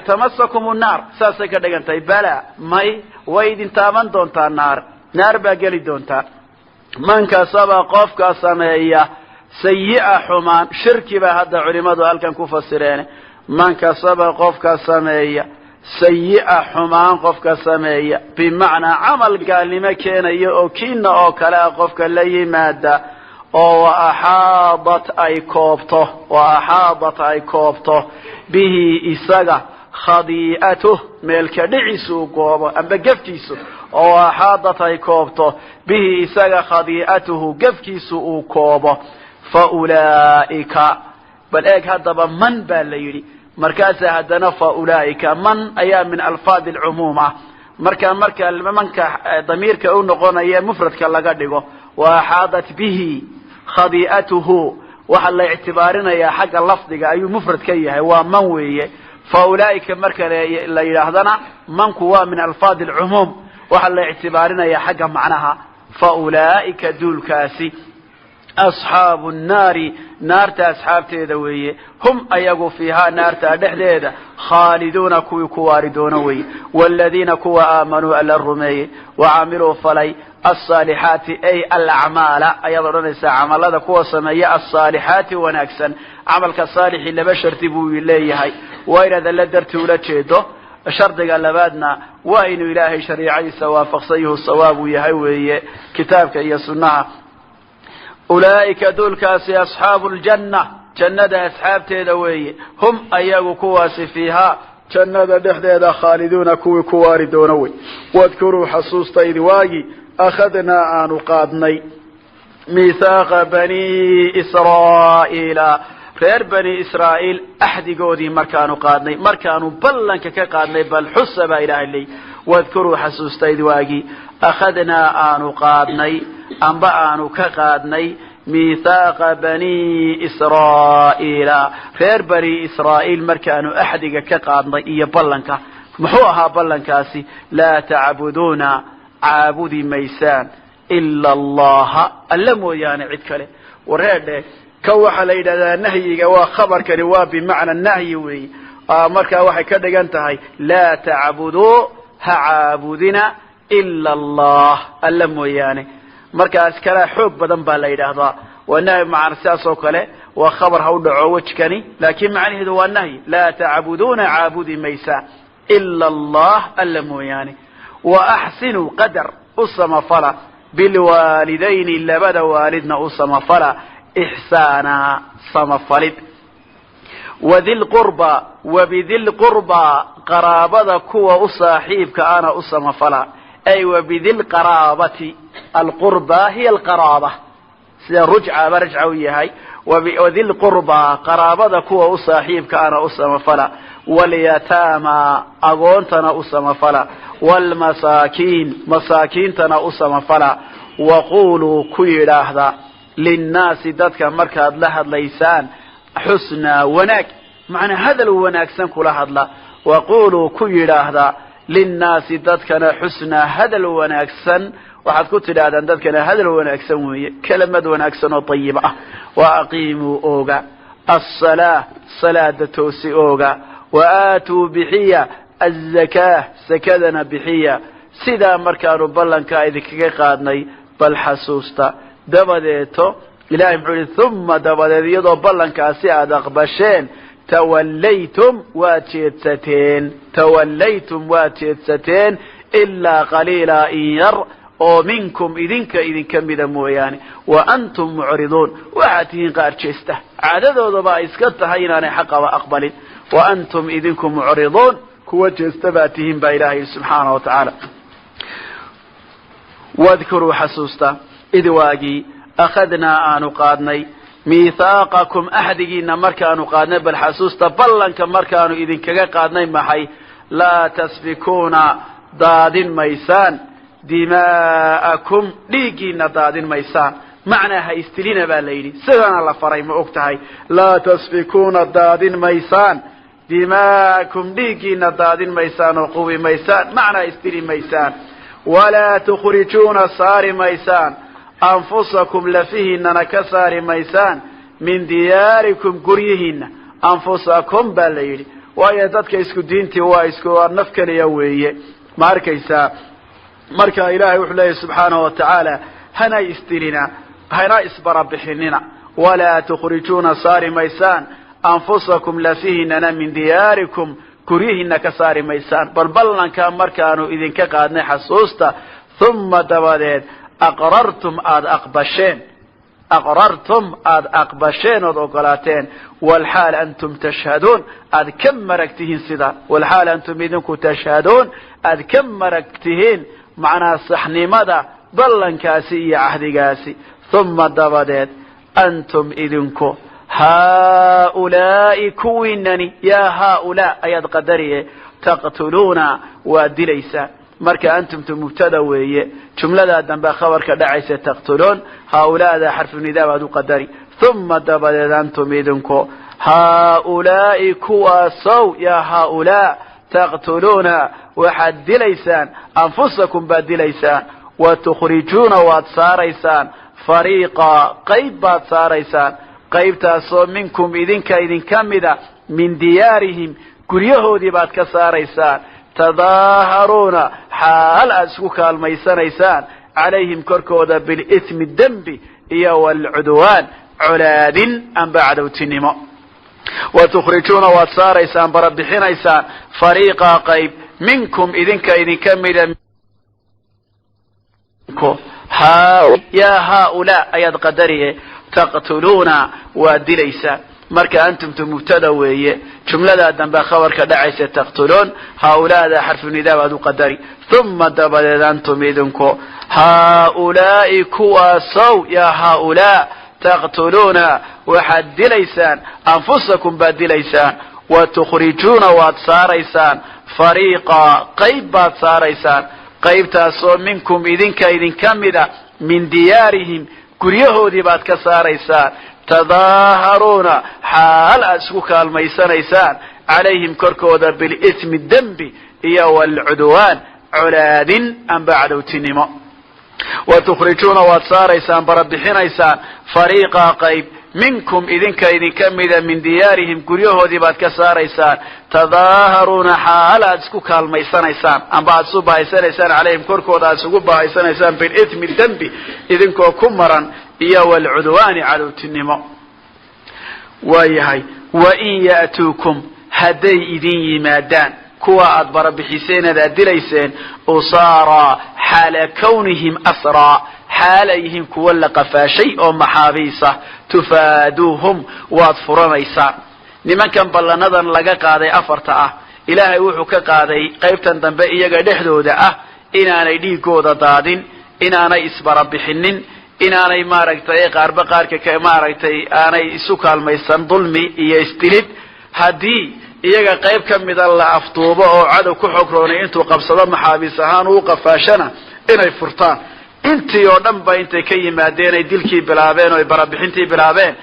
S2: tamasakum naar, saasay ka dhigan tahay. Bala, may, way idin taaban doontaa naar, naar baa geli doontaa. Man kasaba, qofka sameeya, sayi'a, xumaan, shirki baa hadda culimadu halkan ku fasireen. Man kasaba, qofka sameeya, sayi'a, xumaan qofka sameeya, bimacnaa camal gaalnimo keenaya oo kiina oo kale ah qofka la yimaada, oo wa axaadat ay koobto, wa axaadat ay koobto, bihi isaga, khadii'atuh, meelka dhiciisu uu goobo amba gefkiisu, oo axaadat ay koobto, bihi isaga, khadii'atuhu, gefkiisu uu koobo, fa ulaa'ika. Bal eeg haddaba, man baa la yidhi, markaasa haddana fa ulaa'ika. Man ayaa min alfaadi alcumuum ah. Marka manka damiirka u noqonaya mufradka laga dhigo, wa axaadat bihi khadii'atuhu, waxaa la ictibaarinayaa xagga lafdiga ayuu mufrad ka yahay, waa man weeye. Fa ulaa'ika marka la yidhaahdana, manku waa min alfaadi alcumuum, waxaa la ictibaarinayaa xagga macnaha. Fa ulaa'ika, duulkaasi, asxaabu nnaari, naarta asxaabteeda weeye. Hum ayagu, fiihaa, naarta dhexdeeda, khaaliduuna, kuwii ku waari doono weeye. Waaladiina, kuwa, aamanuu, alla rumeeyey, wacamiluu, falay, alsaalixaati ay alacmaala ayaad odhanaysaa, camalada kuwa sameeya, alsaalixaati, wanaagsan. Camalka saalixii laba shardi buu leeyahay: waa inaad alla darti ula jeedo, shardiga labaadna waa inuu Ilaahay shariicadiisa waafaqsan yahu, sawaab uu yahay weeye, kitaabka iyo sunnaha. Ulaa'ika, duulkaasi, asxaabu ljanna, jannada asxaabteeda weeye. Hum ayagu, kuwaasi, fiihaa, jannada dhexdeeda, khaaliduuna, kuwii ku waari doono wey. Wadkuruu, xasuusta, id waagi, akhadnaa, aanu qaadnay, miithaaqa bani Israa'iila, reer Bani Israa'iil axdigoodii markaanu qaadnay, markaanu ballanka ka qaadnay, bal xusa baa Ilaahay leey. Wadkuruu, xasuusta, id waagii, akhadnaa, aanu qaadnay amba aanu ka qaadnay, miithaaqa bani Israa'iila, reer Bani Israa'iil markaanu axdiga ka qaadnay iyo ballanka. Muxuu ahaa ballankaasi? Laa tacbuduuna, caabudi maysaan, ila Allaha, Alla mooyaane cid kale. Wareedhe, kan waxaa la yidhahdaa nahyiga, waa khabarkani, waa bimacna nahyi weeye. Markaa waxay ka dhigan tahay laa tacbuduu, ha caabudina, ila Allah, Alla mooyaane. Markaas kalaa xoog badan baa la yidhaahdaa. Waa nahyi macana sidaas oo kale, waa khabar ha u dhaco wejkani, laakiin macnaheedu waa nahyi. Laa tacbuduuna, caabudi maysaan, ila Allah, Alla mooyaane. Wa axsinuu, qadar, u samafala, bilwaalidayni, labada waalidna u samafala, ixsaana, samafalid. Wadi lqurba, wabidi lqurba, qaraabada kuwa u saaxiibka ana u samafala, ay wabidi lqaraabati. Alqurba hiya alqaraaba, sida rujca ba rajca u yahay. Wadi lqurba, qaraabada kuwa u saaxiibka ana u samafala, walyataama, agoontana u samafala, waalmasaakiin, masaakiintana u samafala. Waquluu, ku yidhaahda, linnaasi, dadka markaad la hadlaysaan, xusnaa, wanaag, macnaa hadal wanaagsan kula hadla. Waquluu, ku yidhaahda, linnaasi, dadkana, xusnaa, hadal wanaagsan waxaad ku tidhaahdaan dadkana, hadal wanaagsan weeye, kelimad wanaagsan oo tayiba ah. Wa aqiimuu, ooga, alsalaa, salaada toosi ooga, wa aatuu, bixiya, azakaa, sakadana bixiya. Sidaa markaanu ballankaa idinkaga qaadnay, bal xasuusta. Dabadeeto Ilahay muxuu yihi? Uma, dabadeed, iyadoo ballankaasi aada aqbasheen, tawallaytum, waad jeedsateen, tawallaytum, waad jeedsateen, ilaa qaliila, in yar oo, minkum, idinka idinka mida mooyaane. Wa antum mucriduun, waxaad tihiin qaar jeesta, caadadoodaba ay iska tahay inaanay xaqaba aqbalin. Wa antum, idinku, mucriduun, kuwa jeesta baa tihiin baa Ilahay yihi subxaana wa tacaala. Wadkuruu, xasuusta, id waagii, akhadnaa, aanu qaadnay, miithaaqakum, axdigiina markaanu qaadnay, bal xasuusta ballanka markaanu idinkaga qaadnay. Maxay? Laa tasfikuuna, daadin maysaan, dimaa'akum, dhiiggiina daadin maysaan. Macnaa ha istilina baa la yidhi, sidana la faray, ma og tahay? Laa tasfikuuna, daadin maysaan, dimaa'akum, dhiiggiina daadin maysaan oo qubi maysaan, macnaa istili maysaan. Walaa tukhrijuuna, saari maysaan, anfusakum, lafihiinana ka saari maysaan, min diyaarikum, guryihiina. Anfusakum baa la yidhi, waayo dadka isku diintii waa isku waa naf keliya weeye. Ma arkaysaa? Marka ilaahay wuxuu leeyahy subxaanahu watacaala, hana isdilina, hana isbarabixinina. Walaa tukhrijuuna, saari maysaan, anfusakum, lafihinana, min diyaarikum, guryihiina ka saari maysaan. Bal ballankaa markaanu idinka qaadnay xasuusta. Uma dabadeed aqrartum, aada aqbasheen, aqrartum, aada aqbasheen ood ogolaateen, walxaal antum tashhaduun, aad ka marag tihiin sidaa, walxaal antum idinku tashhaduun, aad ka marag tihiin macnaha saxnimada ballankaasi iyo cahdigaasi. Uma dabadeed antum idinku haaulaa'i, kuwiinani, yaa haaulaa ayaad qadariye, taqtuluuna, waad dilaysaan. Marka antumtu mubtada weeye, jumladaa dambe khabarka dhacaysa. Taqtuluun, haaulaada xarfu nidaa baad u qadari. Uma dabadeed antum idinku haaulaa'i, kuwaasow, yaa haaulaa, taqtuluuna, waxaad dilaysaan, anfusakum baad dilaysaan, wa tukhrijuuna, waad saaraysaan, fariiqa, qayb baad saaraysaan, qaybtaasoo minkum idinka idinka mida, min diyaarihim, guryahoodii baad ka saaraysaan, tadaaharuuna, xaal aada isku kaalmaysanaysaan, calayhim, korkooda, bilithmi, dembi, iyo waalcudwaan, colaadin amba cadowtinimo. Wa tukhrijuuna, waad saaraysaan, barabixinaysaan, fariiqa, qayb, minkum idinka idinka mida. Yaa haaulaa ayaad qadariye, taqtuluuna, waad dilaysaan. Marka antumtu mubtada weeye, jumladaa dambe khabarka dhacaysa. Taqtuluun, haaulaada xarfu nidaa baad u qadari. Uma dabadeed antum idinku haaulaa'i, kuwaasow, yaa haaulaa, taqtuluuna, waxaad dilaysaan, anfusakum baad dilaysaan, wa tukhrijuuna, waad saaraysaan, fariiqa, qayb baad saaraysaan, qaybtaasoo minkum idinka idinka mida, min diyaarihim, guryahoodii baad ka saaraysaan, tadaaharuuna, xaal aad isku kaalmaysanaysaan, calayhim, korkooda, bilithmi, dembi, iyo waalcudwaan, colaadin amba cadowtinimo. Wa tukhrijuuna, waad saaraysaan, barabixinaysaan, fariiqa, qayb, minkum idinka idinka mida, min diyaarihim, guryahoodii baad ka saaraysaan, tadaaharuuna, xaal aad isku kaalmaysanaysaan amba aad isu bahaysanaysaan, calayhim, korkooda aad isugu bahaysanaysaan, bilithmi, dembi, idinkoo ku maran, iyo waalcudwaani, cadowtinimo. Waayahay, wain ya'tuukum, hadday idin yimaadaan kuwa aad barabixiseen aad dilayseen, usaaraa, xaala kawnihim asraa, xaal ay yihiin kuwa la qafaashay oo maxaabiisa, tufaaduuhum, waad furanaysaan. Nimankan ballanadan laga qaaday afarta ah, ilaahay wuxuu ka qaaday qaybtan dambe iyaga dhexdooda ah inaanay dhiigooda daadin, inaanay isbarabixinin, inaanay maaragtay qaarba qaarka ka maaragtay aanay isu kaalmaysan dulmi iyo isdilid. Haddii iyaga qayb ka mida la afduubo oo cadow ku xogroonay intuu qabsado maxaabiis ahaan uu qafaashana, inay furtaan. Intii oo dhan ba intay ka yimaadeen ay dilkii bilaabeen oo ay barabixintii bilaabeen,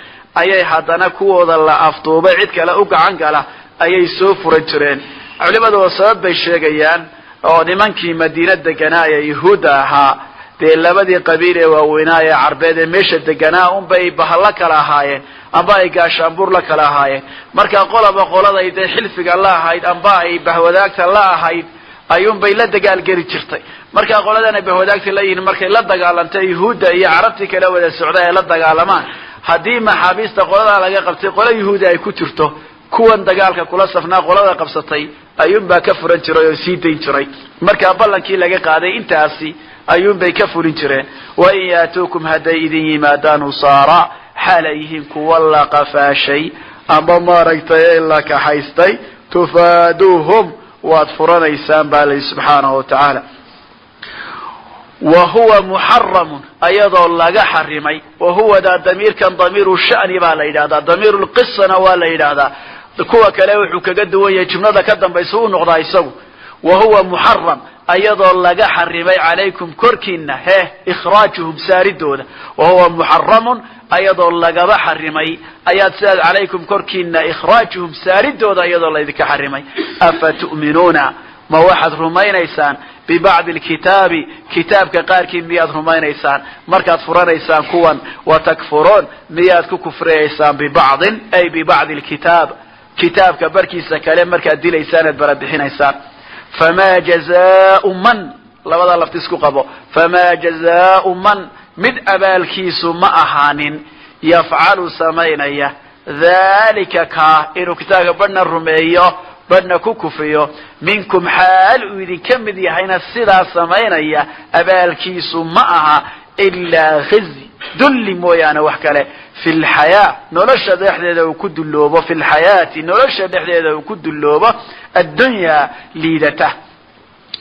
S2: ayay haddana kuwooda la afduubay cid kale u gacan gala ayay soo furan jireen. Culimadu oo sabab bay sheegayaan, oo nimankii madiina deganaa ee yuhuudda ahaa, dee labadii qabiil ee waaweynaa ee carbeed ee meesha deganaa unbay bahalla kala ahaayeen amba ay gaashaanbuur la kala ahaayeen. Marka qolaba qoladay dee xilfiga la ahayd amba ay bahwadaagta la ahayd ayuunbay la dagaalgeli jirtay. Marka qoladan ay bahwadaagta la yihiin markay la dagaalantay yuhuudda iyo carabtii kala wada socda ay la dagaalamaan, haddii maxaabiista qoladaa laga qabtay qola yuhuudi ay ku jirto, kuwan dagaalka kula safnaa qolada qabsatay ayuunbaa ka furan jiray oo sii dayn jiray. Markaa ballankii laga qaaday intaasi ayuunbay ka fulin jireen. Wain yaatuukum, hadday idin yimaadaan, usaara, xaal ay yihiin kuwa la qafaashay amba maaragtay ee la kaxaystay, tufaaduuhum, waad furanaysaan baa layihi subxaanahu watacaala. Wa huwa muxaramun, ayadoo laga xarimay. Wa huwadaa damiirkan damiiru sha'ni baa la yidhahdaa, damiiru lqisana waa la yidhaahdaa. Kuwa kale wuxuu kaga duwan yahay jumlada ka dambaysa u noqdaa isagu. Wa huwa muxaram, ayadoo laga xarimay, calaykum, korkiina, heh, ikhraajuhum, saaridooda. Wa huwa muxaramun, ayadoo lagaba xarimay ayaad sidaad, calaykum, korkiina, ikhraajuhum, saaridooda, iyadoo laydinka xarimay. Afa tu'minuuna, ma waxaad rumaynaysaan, bibacdi alkitaabi, kitaabka qaarkii miyaad rumaynaysaan markaad furanaysaan kuwan, watakfuruun, miyaad ku kufriyaysaan, bibacdin, ay bibacdi alkitaab? Kitaabka barkiisa kale markaad dilaysaan eed barabixinaysaan. Famaa jazaau man, labadaa lafti isku qabo, famaa jazaau man, mid abaalkiisu ma ahaanin, yafcalu samaynaya, dhalika kaa, inuu kitaabka badhna rumeeyo badhna ku kufiyo, minkum xaal uu idinka mid yahayna sidaa samaynaya, abaalkiisu ma aha ilaa khizy, dulli mooyaane wax kale, fi lxayaa, nolosha dhexdeeda uu ku dulloobo, fi lxayaati, nolosha dhexdeeda uu ku dulloobo, addunyaa liidata.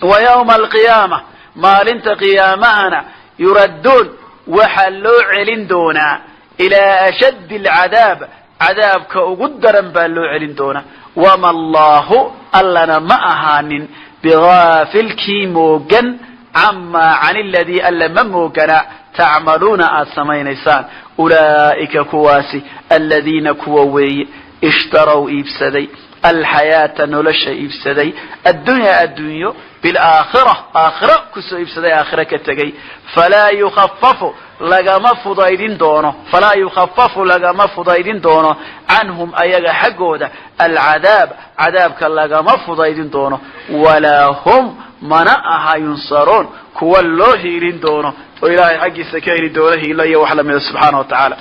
S2: Wa yawma alqiyaama, maalinta qiyaamahana, yuradduun, waxaa loo celin doonaa, ilaa ashaddi alcadaab, cadaabka ugu daran baa loo celin doonaa. Wama allahu, allana ma ahaanin, bigaafilkii moogan, camaa, can iladii, alla ma moogana, tacmaluuna, aada samaynaysaan. Ulaa'ika, kuwaasi, aladiina, kuwa weeye, ishtaraw, iibsaday, alxayaata, nolosha iibsaday, addunyaa, addunyo, bilaakhira, aakhira kusoo iibsaday, aakhira ka tegay. Falaa yukhafafu, lagama fudaydin doono, falaa yukhafafu, lagama fudaydin doono, canhum, ayaga xaggooda, alcadaab, cadaabka lagama fudaydin doono, walaa hum, mana aha, yunsaruun, kuwa loo hiilin doono oo ilaahay xaggiisa ka heli doono hiilo iyo wax lamida, subxaana wa tacaala.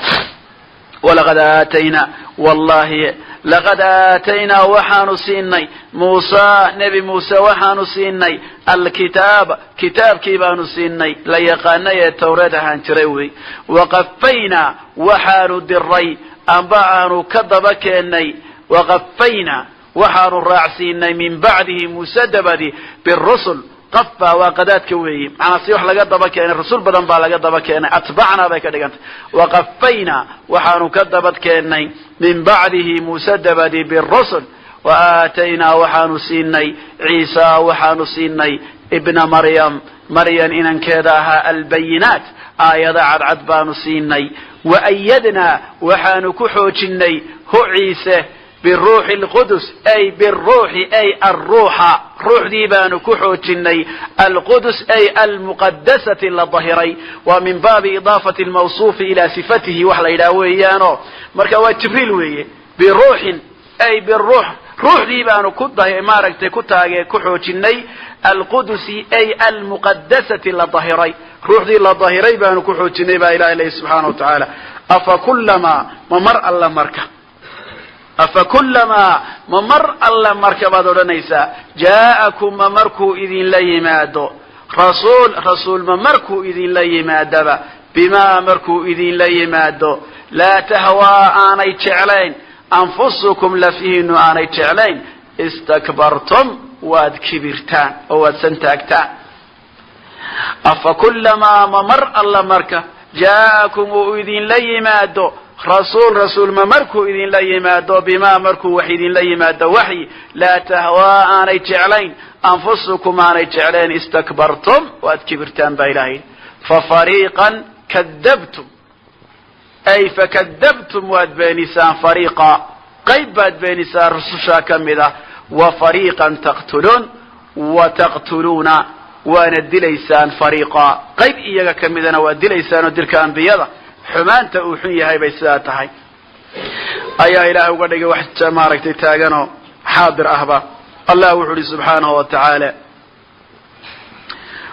S2: Walaqad aataynaa, wallahi laqad aataynaa, waxaanu siinay, Muusa, Nebi Muuse waxaanu siinay, alkitaaba, kitaabkii baanu siinay la yaqaanay ee Tawreed ahaan jiray wey. Waqafaynaa, waxaanu diray amba aanu ka daba keennay, waqafaynaa, waxaanu raacsiinay, min bacdihi, Muuse dabadi, birusul. Qafa waa qadaadka weeye, macnaa si wax laga daba keenay, rusul badan baa laga daba keenay, atbacnaa bay ka dhigantay. Waqafaynaa, waxaanu ka dabad keennay, min bacdihi, Muuse dabadi, birusul. Wa aataynaa, waxaanu siinay, Ciisa waxaanu siinay, ibna Maryam, Maryam inankeeda ahaa, albayinaat, aayada cadcad baanu siinay. Waayadnaa, waxaanu ku xoojinay, hu Ciise, biruuxi lqudus, ay biruuxi, ay alruuxa, ruuxdii baanu ku xoojinay, alqudus, ay almuqadasati, la dahiray. Waa min baabi idaafati lmawsuufi ilaa sifatihi wax la yidhaha weeyaano, marka waa Jibriil weeye. Biruuxin, ay biruux, ruuxdii baanu ku maaragtay ku taage ku xoojinay, alqudusi, ay almuqadasati, la dahiray, ruuxdii la dahiray baanu ku xoojinay baa Ilahay leyi subxaana wa tacaala. Afa kulamaa, ma mar alla marka, afa kulamaa, ma mar alla marka baad odhanaysaa, jaa'akum, ma markuu idinla yimaado, rasuul, rasuul ma markuu idinla yimaadaba, bimaa, markuu idinla yimaado, laa tahwaa, aanay jeclayn, anfusukum, lafyihiinu aanay jeclayn, istakbartum, waad kibirtaan oo waad santaagtaan. Afa kulamaa, ma mar alla marka, jaa'akum, uu idinla yimaado, rasuul, rasuul ma markuu idinla yimaado, bimaa, markuu wax idinla yimaado, waxyi, laa tahwaa, aanay jeclayn, anfusukum, aanay jeclayn, istakbartum, waad kibirtaan baa Ilahay. Fa fariiqan kadabtum, ay fakadabtum, waad beenisaan, fariiqa, qayb baad beenisaan rusushaa ka mid ah, wa fariiqan taqtuluun, wa taqtuluuna, waana dilaysaan, fariiqa, qayb iyaga ka midana waad dilaysaan. Oo dilka ambiyada xumaanta uu xun yahay bay sidaa tahay ayaa Ilaahay uga dhigay wax maaragtay taaganoo xaadir ahba. Allah wuxu uhi subxaanahu wa tacaala: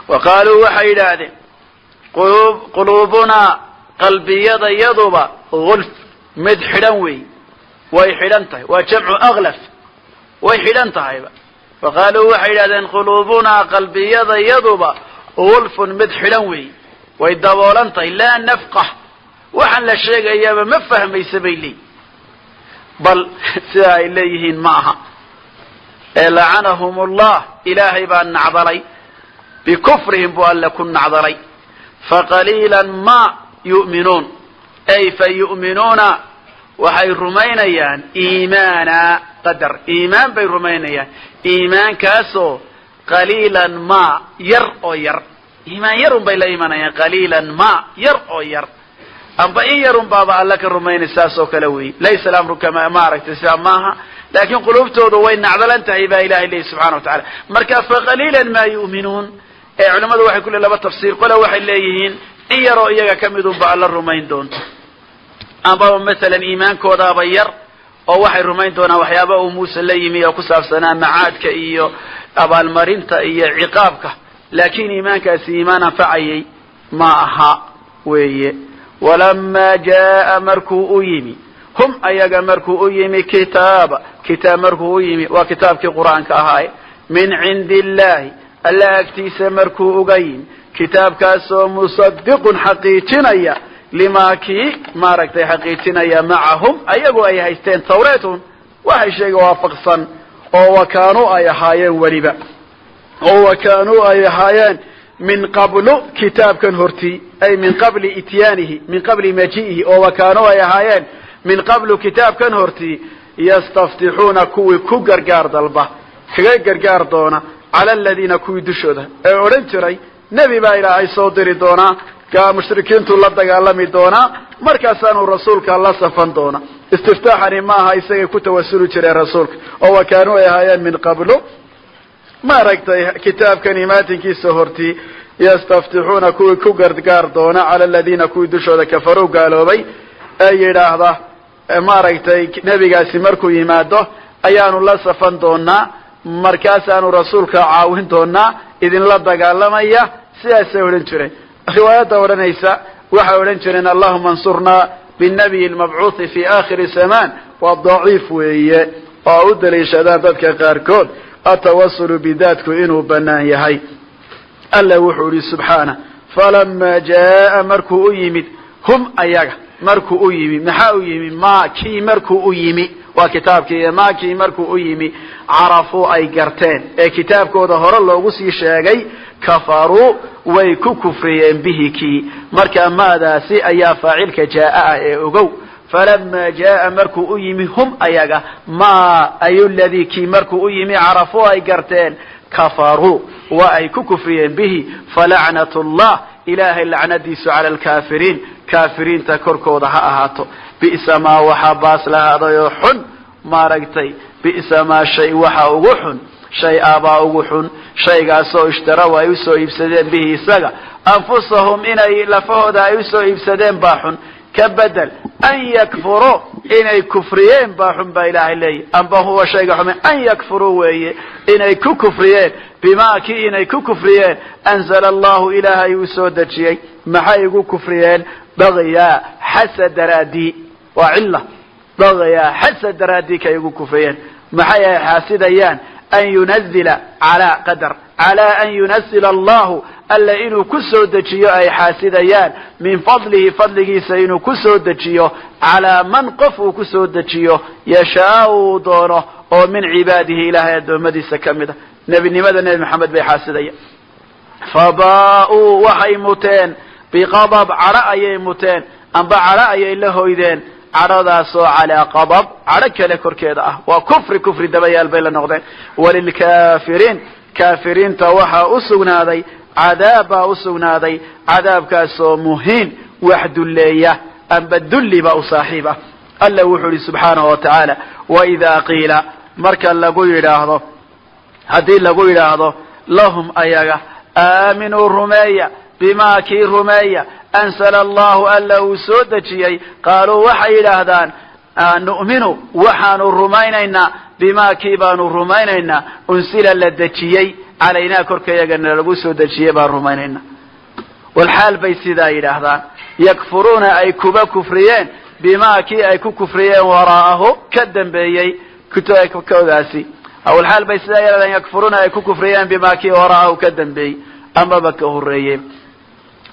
S2: wa qaaluu, waxay yidhaahdeen, quluubunaa, qalbiyadayaduba, gulf, mid xidhan wey, way xidhan tahay, waa jamcu aklaf, way xidhan tahayba. Wa qaaluu, waxay yidhahdeen, quluubunaa, qalbiyadayaduba, gulfun, mid xidhan wey, way daboolan tahay, laa nafqah, waxaan la sheegayaaba ma fahmaysa bay leeyihin. Bal sidaa ay leeyihiin ma aha ee lacanahum allah, Ilaahay baa nacdalay, bikufrihim buu Alle ku nacdalay. Faqaliila ma yu'minuun, ay fa yu'minuuna, waxay rumaynayaan, iimaana qadar, iimaan bay rumaynayaan, iimaankaasoo qaliilan ma, yar oo yar, iimaan yar un bay la imanayaan, qaliilan ma, yar oo yar, amba in yarun baaba Alla ka rumaynay, saas oo kale wey. Laysa alamru kama maaragtay, sidaa maaha, laakiin quluubtoodu way nacdalan tahay baa Ilahay leeyi subxana wa tacala. Marka faqaliilan maa yu'minuun ee culamadu waxay ku leeyihin laba tafsiir. Qole waxay leeyihiin in yaroo iyaga ka mid unba Alla rumayn doonto, ambaba masalan iimaankoodaaba yar. Oo waxay rumayn doonaan waxyaaba uu Muuse la yimi oo ku saabsanaa macaadka iyo abaalmarinta iyo ciqaabka, laakiin iimaankaasi iimaan anfacayay ma aha weeye. Walamaa jaa, markuu u yimi, hum ayaga markuu u yimi, kitaaba, kitaab markuu u yimi, waa kitaabkii Qur-aanka ahaaye, min cindi illahi, Alla agtiisa markuu uga yimi, kitaabkaasoo musadiqun xaqiijinaya limaa kii maaragtay xaqiijinaya macahum ayagu ay haysteen, tawreetun waxay sheega waafaqsan, oo wakaanuu ay ahaayeen weliba, oo wakaanuu ay ahaayeen min qablu, kitaabkan hortii, ay min qabli ityaanihi, min qabli maji'ihi, oo wakaanuu ay ahaayeen min qablu, kitaabkan hortii, yastaftixuuna, kuwii ku gargaar dalba, kaga gargaar doona, cala aladiina, kuwii dushooda, ee odhan jiray nebi baa Ilaahay soo diri doonaa, kaa mushrikiintu la dagaalami doonaa, markaasaanu rasuulka la safan doona. Istiftaaxani maaha isagay ku tawasuli jireen rasuulka. Oo wakaanuu ay ahaayeen min qablu, maaragtay, kitaabkan imaatinkiisa hortii, yastaftixuuna, kuwii ku gargaar doona, cala aladiina, kuwii dushooda, kafaruu, gaaloobay, ee yidhaahda maaragtay nebigaasi markuu yimaado ayaanu la safan doonaa, markaasaanu rasuulka caawin doonaa idinla dagaalamaya. Sidaasay odhan jireen. Riwaayadda odhanaysa waxay odhan jireen allahuma ansurnaa binnabiyi almabcuuthi fi aakhiri zamaan waa daciif weeye, oo u daliishadaan dadka qaarkood atawasulu bidaadku inuu banaan yahay. Alla wuxuu ihi subxaana, falamaa jaa, markuu u yimid, hum ayaga markuu u yimi, maxaa u yimi? Ma kii markuu u yimi, waa kitaabkii, ma kii markuu u yimi carafuu, ay garteen, ee kitaabkooda hore loogu sii sheegay, kafaruu, way ku kufriyeen, bihi kii. Marka maadaasi ayaa faacilka jaaa ah ee ogow. Falamaa jaa, markuu u yimi, hum ayaga, ma ay ladii kii markuu u yimi, carafuu, ay garteen, kafaruu, waa ay ku kufriyeen, bihi. Falacnat llah, Ilaahay lacnadiisu, cala alkaafiriin, kaafiriinta korkooda ha ahaato. Bi'sa maa, waxaa baas lahaaday oo xun, maaragtay, bi'sa maa shay, waxa ugu xun shay abaa ugu xun shaygaasoo ishtaraw, ay usoo iibsadeen, bihi isaga, anfusahum, inay lafahooda ay usoo iibsadeen baa xun. Ka bedel an yakfuruu, inay kufriyeen baa xun baa Ilaahay leeyahy. Amba huwa shayga xume an yakfuruu weeye, inay ku kufriyeen, bimaa kii inay ku kufriyeen, anzala allahu, Ilaahay uu soo dejiyey. Maxay ugu kufriyeen? Bagyaa, xasad daraadii, waa cilla, bagyaa, xasad daraadii kay ugu kufriyeen. Maxay ay xaasidayaan? An yunazila calaa qadar, calaa an yunazila allahu, Alla inuu ku soo dejiyo ay xaasidayaan, min fadlihi, fadligiisa inuu ku soo dejiyo, calaa man, qof uu ku soo dejiyo, yashaa, uu doono, oo min cibaadihi, Ilahay addoommadiisa ka mid a. Nebinimada Nebi Maxamed bay xaasidayaan. Fabaa-uu, waxay muteen, biqadab, cadho ayay muteen, amba cadho ayay la hoydeen, cadhadaasoo calaa qadab, cadho kale korkeeda ah. Waa kufri, kufri dabayaal bay la noqdeen. Walilkaafiriin, kaafiriinta waxaa u sugnaaday cadaab baa u sugnaaday, cadaabkaasoo muhiin, wax dulleeya amba dulli ba u saaxiib ah. Alla wuxuu ihi subxaanahu wa tacaala, waidaa qiila, marka lagu yidhaahdo, haddii lagu yidhaahdo, lahum ayaga, aaminuu, rumeeya, bimaa kii rumeeya, ansala allahu, Alla uu soo dejiyey, qaaluu, waxay yidhaahdaan, nu'minu, waxaanu rumaynaynaa, bimaa kii baanu rumaynaynaa, unsila, la dejiyey, calaynaa, korkayagana lagu soo dejiyey baan rumaynaynaa. Walxaal bay sidaa yidhaahdaan, yakfuruuna, ay kuba kufriyeen, bimaa kii ay ku kufriyeen, waraa'ahu, ka dambeeyey koodaasi. Walxaal bay sidaa yidhahdaan, yakfuruuna, ay ku kufriyeen, bimaa kii, waraa'ahu, ka dambeeyey amaba ka horreeyey,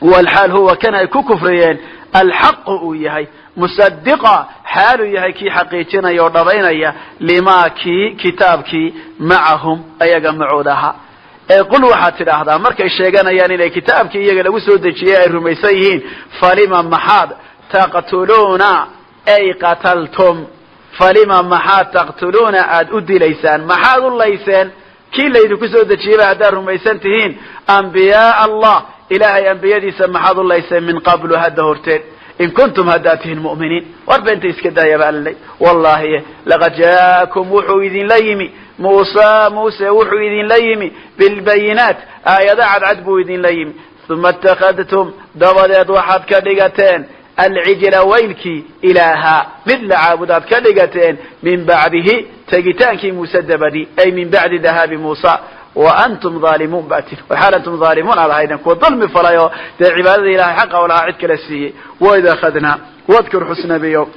S2: walxaal huwa kan ay ku kufriyeen alxaqu uu yahay, musadiqa, xaaluu yahay kii xaqiijinaya oo dhabaynaya, limaa kii, kitaabkii, macahum, ayaga macooda ahaa. Ee qul, waxaad tidhaahdaa, markay sheeganayaan inay kitaabkii iyaga lagu soo dejiyey ay rumaysan yihiin, falima, maxaad, taqtuluuna, ay qataltum, falima, maxaad, taqtuluuna, aada u dilaysaan, maxaad u layseen kii laydinku soo dejiyeyba haddaad rumaysan tihiin, ambiyaaa Allah, Ilaahay ambiyadiisa maxaad u layseen, min qablu, hadda horteed, in kuntum, haddaad tihiin, mu'miniin? War beenta iska daayaba allay. Wallahi laqad jaakum, wuxuu idinla yimi, Muusa, Muuse wuxuu idinla yimi, bilbayinaat, aayado cadcad buu idinla yimi. Uma ittakhadtum, dabadeed waxaad ka dhigateen. Alcijla waylkii ilaaha mid la caabudaad ka dhigateen min bacdihi, tegitaankii Muuse dabadi, ay min bacdi dahaabi Muusa. Wa antum aalimuun baa tiri, waxaal antum aalimuun aad ahaydeen kuwa dulmi falay oo dee cibaadada Ilahay xaqa u lahaa cid kala siiyey. Waid akhadnaa, wadkur xusnabiyo,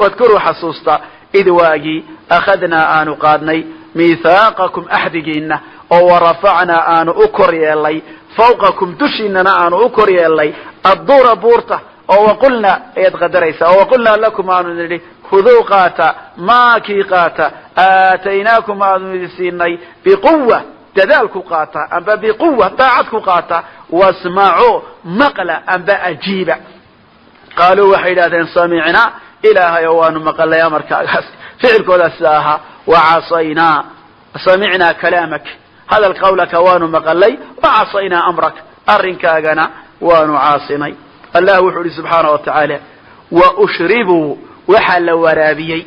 S2: wadkuruu xasuusta, id waagii akhadnaa aanu qaadnay miithaaqakum axdigiina, oo warafacnaa aanu u kor yeelnay fawqakum dushiinana aanu u kor yeelnay adduura buurta, oo waqulnaa ayaad qadaraysaa, oo waqulnaa lakum aanu nidhi khuduu qaata maa kii qaata aataynaakum aanu idin siinay biquwa, dadaal ku qaata amba biquwa daacad ku qaata, wasmacuu maqla amba ajiiba. Qaaluu waxay yidhahdeen samicnaa, Ilaahay oo waanu maqalay amarkaagaas. Ficilkoodaas sida ahaa wacasaynaa, samicnaa kalaamak, hadal qawlaka waanu maqalay, wacasaynaa amrak, arrinkaagana waanu caasinay. Allah wuxuu ihi subxaana wa tacaala waushribuu waxaa la waraabiyey,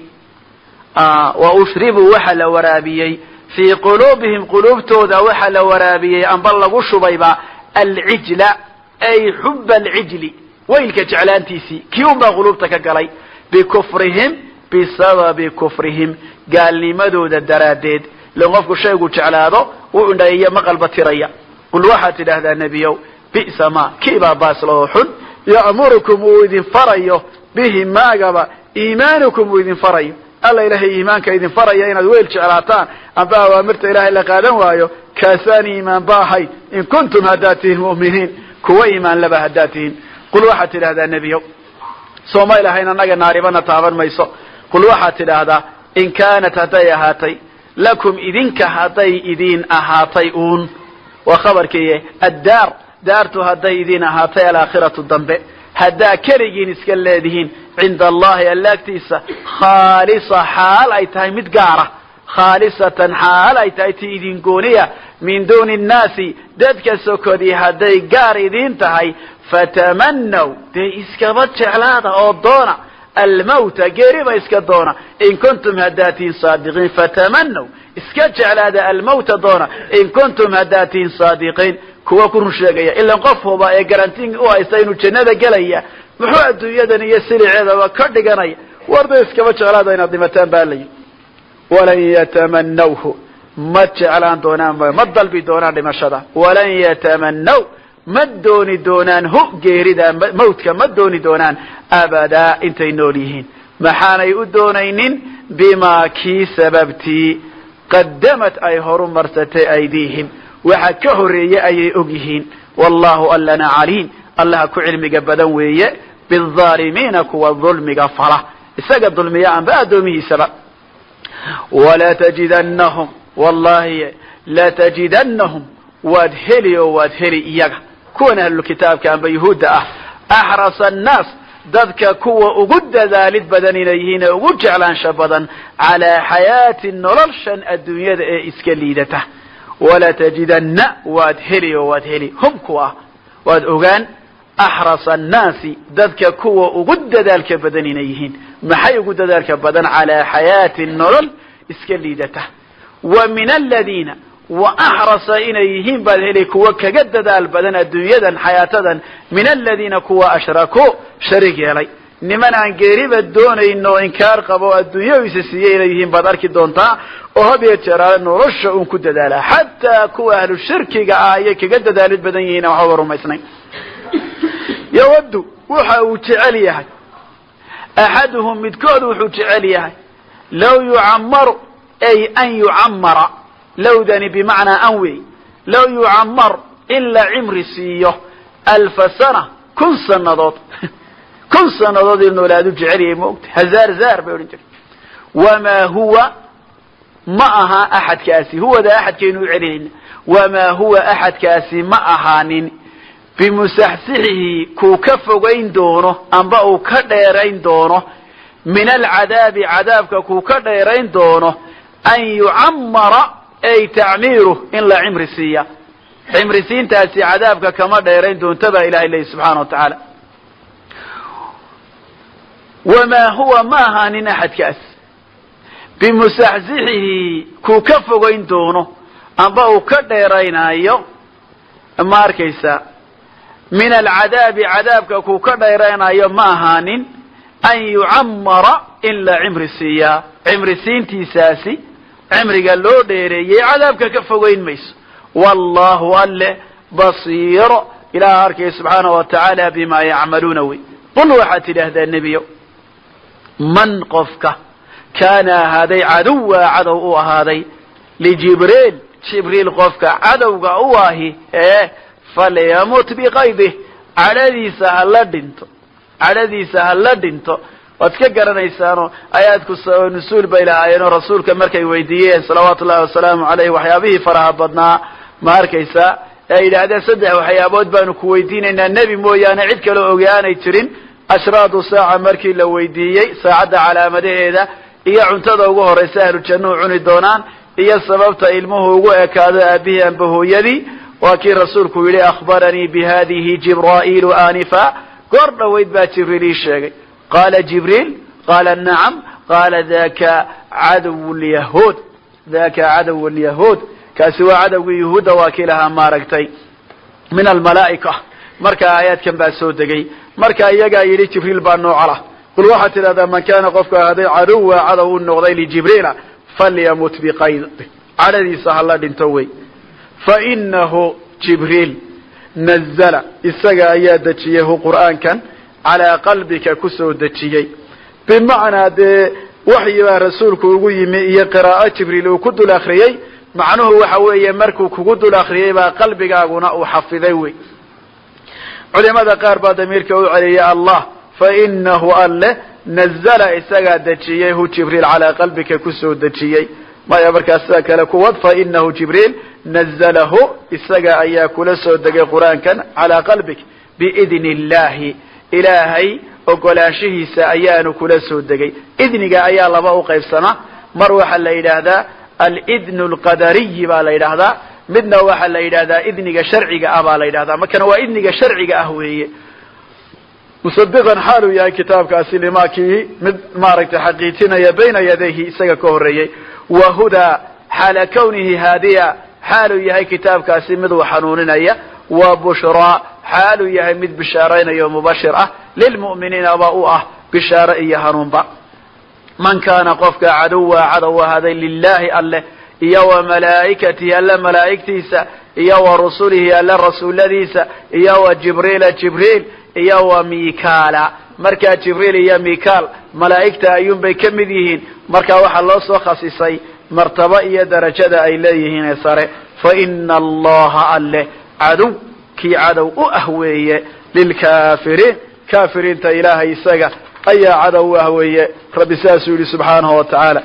S2: waushribuu waxaa la waraabiyey fii quluubihim quluubtooda waxaa la waraabiyey amba lagu shubayba alcijla, ay xuba alcijli, waylka jeclaantiisii kii un baa quluubta ka galay, bikufrihim, bisababi kufrihim, gaalnimadooda daraaddeed. Ilan qofku shaygu jeclaado wuu indhayiyo maqalba tiraya. Qul waxaad tidhaahdaa nebiyow bi'sa ma kiibaa baasla oo xun ya'murukum uu idin farayo bihi maagaba iimaanukum uu idin farayo alla Ilaahay iimaanka idin faraya inaad weyl jeclaataan amba awaamirta Ilahay la qaadan waayo, kaasaan iimaan ba ahay in kuntum haddaad tihiin mu'miniin, kuwa iimaan laba haddaad tihiin. Qul waxaad tidhahdaa nebiyow, sooma ilahayn annaga naaribana taaban mayso. Qul waxaad tidhaahdaa in kaanat hadday ahaatay lakum idinka hadday idin ahaatay uun, waa khabarkiiye, addaar daartu hadday idin ahaatay alaakhiratu dambe haddaa keligiin iska leedihiin cinda Allahi alla agtiisa khaalisa xaal ay tahay mid gaara, khaalisatan xaal ay tahay ti idin gooniya, min duuni nnaasi dadka sokodii hadday gaar idiin tahay, fatamanaw dee iskaba jeclaada oo doona almawta geeriba iska doona in kuntum haddaad tihiin saadiqiin. Fatamanaw iska jeclaada almawta doona in kuntum haddaad tihiin saadiqiin kuwa ku run sheegaya. Ilan qof huba ee garantiin u haysta inuu jannada gelaya muxuu adduunyadan iyo siliceedaba ka dhiganaya? Warda iskaba jeclaada inaad dhimataan baa layihi. Walan yatamanawhu ma jeclaan doonaan, ma dalbi doonaan dhimashada. Walan yatamanaw ma dooni doonaan hu geerida, mawtka ma dooni doonaan abadaa intay nool yihiin. Maxaanay u doonaynin? Bimaa kii sababtii qadamat ay horu marsatay aydiihim, waxa ka horreeye ayay og yihiin. Wallahu allana caliim, Allaha ku cilmiga badan weeye, biaalimiina kuwa dulmiga fala, isaga dulmiya amba addoomihiisaba. Walatajidanahum, wallahi latajidannahum waad heli oo waad heli iyaga kuwan ahlulkitaabka amba yuhuudda ah, axrasa annaas dadka kuwa ugu dadaalid badan inay yihiin ee ugu jeclaansha badan calaa xayaati noloshan adduunyada ee iska liidata. Walatajidanna waad heli oo waad heli hum kuwa waad ogaan axrasa annaasi dadka kuwa ugu dadaalka badan inay yihiin. Maxay ugu dadaalka badan? Calaa xayaati nolol iska liidata. Wa min aladiina wa axrasa inay yihiin baad heli kuwa kaga dadaal badan adduunyadan xayaatadan, min aladiina kuwa ashrakuu shariig yeelay. Niman aan geeriba doonayno inkaar qabo adduunyo isa siiyey inay yihiin baad arki doontaa oo had iyo jeeraale nolosha uun ku dadaala. Xataa kuwa ahlu shirkiga ah ayay kaga dadaalid badan yihiin aan waxbaba rumaysnay. Yawaddu waxa uu jecel yahay axaduhum midkood wuxuu jecel yahay law yucammaru, ay an yucammara, lowdani bimacnaa an wey, law yucammar in la cimri siiyo alfa sana 1000 sanadood, 1000 sanadood in noolaadu jecel yahay. Ma ogta hazaar zaar bay odhan jirta. Wamaa huwa ma aha axadkaasi, huwada axadkaynu u celinayna, wamaa huwa axadkaasi ma ahaanin bimusaxsixihi kuu ka fogayn doono amba uu ka dheerayn doono min alcadaabi cadaabka kuu ka dheerayn doono an yucammara, ay tacmiiruh in la cimri siiya, cimri siintaasi cadaabka kama dheerayn doonta baa Ilahay leeyi subxaana wa tacaala. Wamaa huwa ma ahaanin axadkaas bimusaxsixihi kuu ka fogayn doono amba uu ka dheeraynaayo, ma arkaysa, Min alcadaabi, cadaabka kuu ka dheeraynayo ma ahaanin, an yucammara, in la cimri siiyaa. Cimri siintiisaasi, cimriga loo dheereeyey, cadaabka ka fogeyn mayso. Wallahu, alle, basiiro, ilaah arkaya subxaanahu wa tacaala, bima yacmaluuna wey. Qul, waxaad tidhaahdaa, nebiyo, man, qofka, kaana, ahaaday, caduwa, cadow u ahaaday, lijibriil, Jibriil qofka cadowga u ahi ee, falyamut biqaydih, cadhadiisa hala dhinto, cadhadiisa hala dhinto. Waad iska garanaysaano aayaadku nusuul bay lahaayeenoo rasuulka markay weydiiyeen, salawaatu ullahi wasalaamu caleyh, waxyaabihii faraha badnaa, ma arkaysaa, ee ay yidhaahdeen saddex waxyaabood baanu ku weydiinaynaa, nebi mooyaane cid kaloo ogaanay jirin. Ashraadu saaca markii la weydiiyey, saacadda calaamadaheeda, iyo cuntada ugu horraysa ahlu jannuhu cuni doonaan, iyo sababta ilmuhu ugu ekaado aabihii amba hooyadii, waa kii rasuulku yidhi: "Akhbaranii bi hadihi Jibraa'ilu anifa." Goor dhowayd baa Jibriil ii sheegay. Qaala Jibriil, qaala nacam, qaala daka caduw lyahuud, daka caduw lyahuud, kaasi waa cadowgii yuhuudda, waa kii lahaa, maaragtay, min almalaa'ika. Marka aayaadkan baa soo degay, marka iyagaa yidhi Jibriil baa noocola. Qul, waxaad tidhahdaa: man kaana, qofka ahaaday, caduwa, cadow u noqday, lijibriila, falyamut biqayd, cadhadiisa hala dhinto wey. Fainahu Jibriil nazala, isaga ayaa dejiyey, hu, qur'aankan, calaa qalbika kusoo dejiyey. Bimacnaa dee waxyi baa rasuulku ugu yimi iyo qiraa'o Jibriil uu ku dul akriyey. Macnuhu waxa weeye markuu kugu dul akriyey baa qalbigaaguna uu xafiday wey. Culimada qaar baa damiirka u celiyay Allah. Fainahu, alle, nazala, isagaa dejiyey, hu, Jibriil, calaa qalbika kusoo dejiyey. Maya, markaa sida kale kuwad: fainahu Jibriil nazalahu, isaga ayaa kula soo degay qur-aankan, calaa qalbik biidni illahi, Ilaahay ogolaanshihiisa ayaanu kula soo degay. Idniga ayaa laba u qaybsama. Mar waxaa la yidhaahdaa alidnu alqadariyi baa la yidhaahdaa, midna waxaa la yidhahdaa idniga sharciga ah baa la yidhahdaa. Markana waa idniga sharciga ah weeye. Musadiqan, xaaluu yahay kitaabkaasi, limaa kii mid, maaragtay, xaqiijinaya, bayna yadayhi, isaga ka horreeyey, wa hudaa, xaala kawnihi haadiya, xaaluu yahay kitaabkaasi mid uu xanuuninaya, wa bushraa, xaaluu yahay mid bishaaraynaya oo mubashir ah, lilmu'miniina baa u ah bishaare iyo hanuunba. Man kaana, qofka, caduwa, cadow ahaaday, lilahi, alleh, iyo wa malaa'ikatihi, alle malaa'igtiisa, iyo wa rusulihi, alle rasuuladiisa, iyo wa Jibriila, Jibriil, iyo wa Mikaala. Markaa Jibriil iyo Mikaal malaa'igta ayuunbay ka mid yihiin. Marka waxaa loo soo khasisay martabo iyo darajada ay leeyihiin ee sare. Fa ina Allaha, alleh, cadow, kii cadow u ah weeye, lilkaafiriin, kaafiriinta Ilaahay isaga ayaa cadow u ah weeye. Rabbi saasuu yidhi subxaanahu wa tacaala.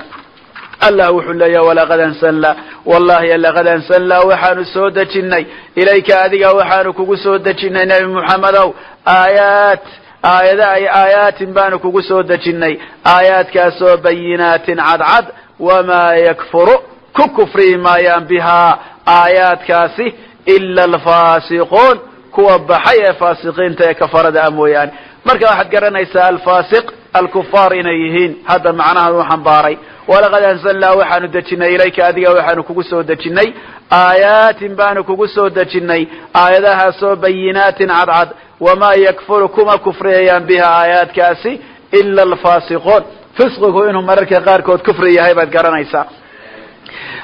S2: Allah wuxuu leeyahy: walaqad anzalna, wallahi laqad anzalnaa, waxaanu soo dejinay, ilayka, adiga waxaanu kugu soo dejinay, Nebi Muxamedow, aayaat, aayada ay aayaatin baanu kugu soo dejinay, aayaadkaasoo bayinaatin, cadcad. Wamaa yakfuru, ku kufriyi maayaan, bihaa, aayaadkaasi, ila alfaasiquun, kuwa baxay ee faasiqiinta ee kafarada ah mooyaane. Marka waxaad garanaysaa alfaasiq alkufaar inay yihiin. Hadda macnahan u xambaaray: walaqad anzalnaa, waxaanu dejinay, ilayka, adiga waxaanu kugu soo dejinay, aayaatin baanu kugu soo dejinay, aayadahaasoo bayinaatin, cadcad. Wamaa yakfuru, kuma kufriyayaan, biha, aayaadkaasi, ila alfaasiquun. Fisqigu inuu mararka qaarkood kufri yahay baad garanaysaa.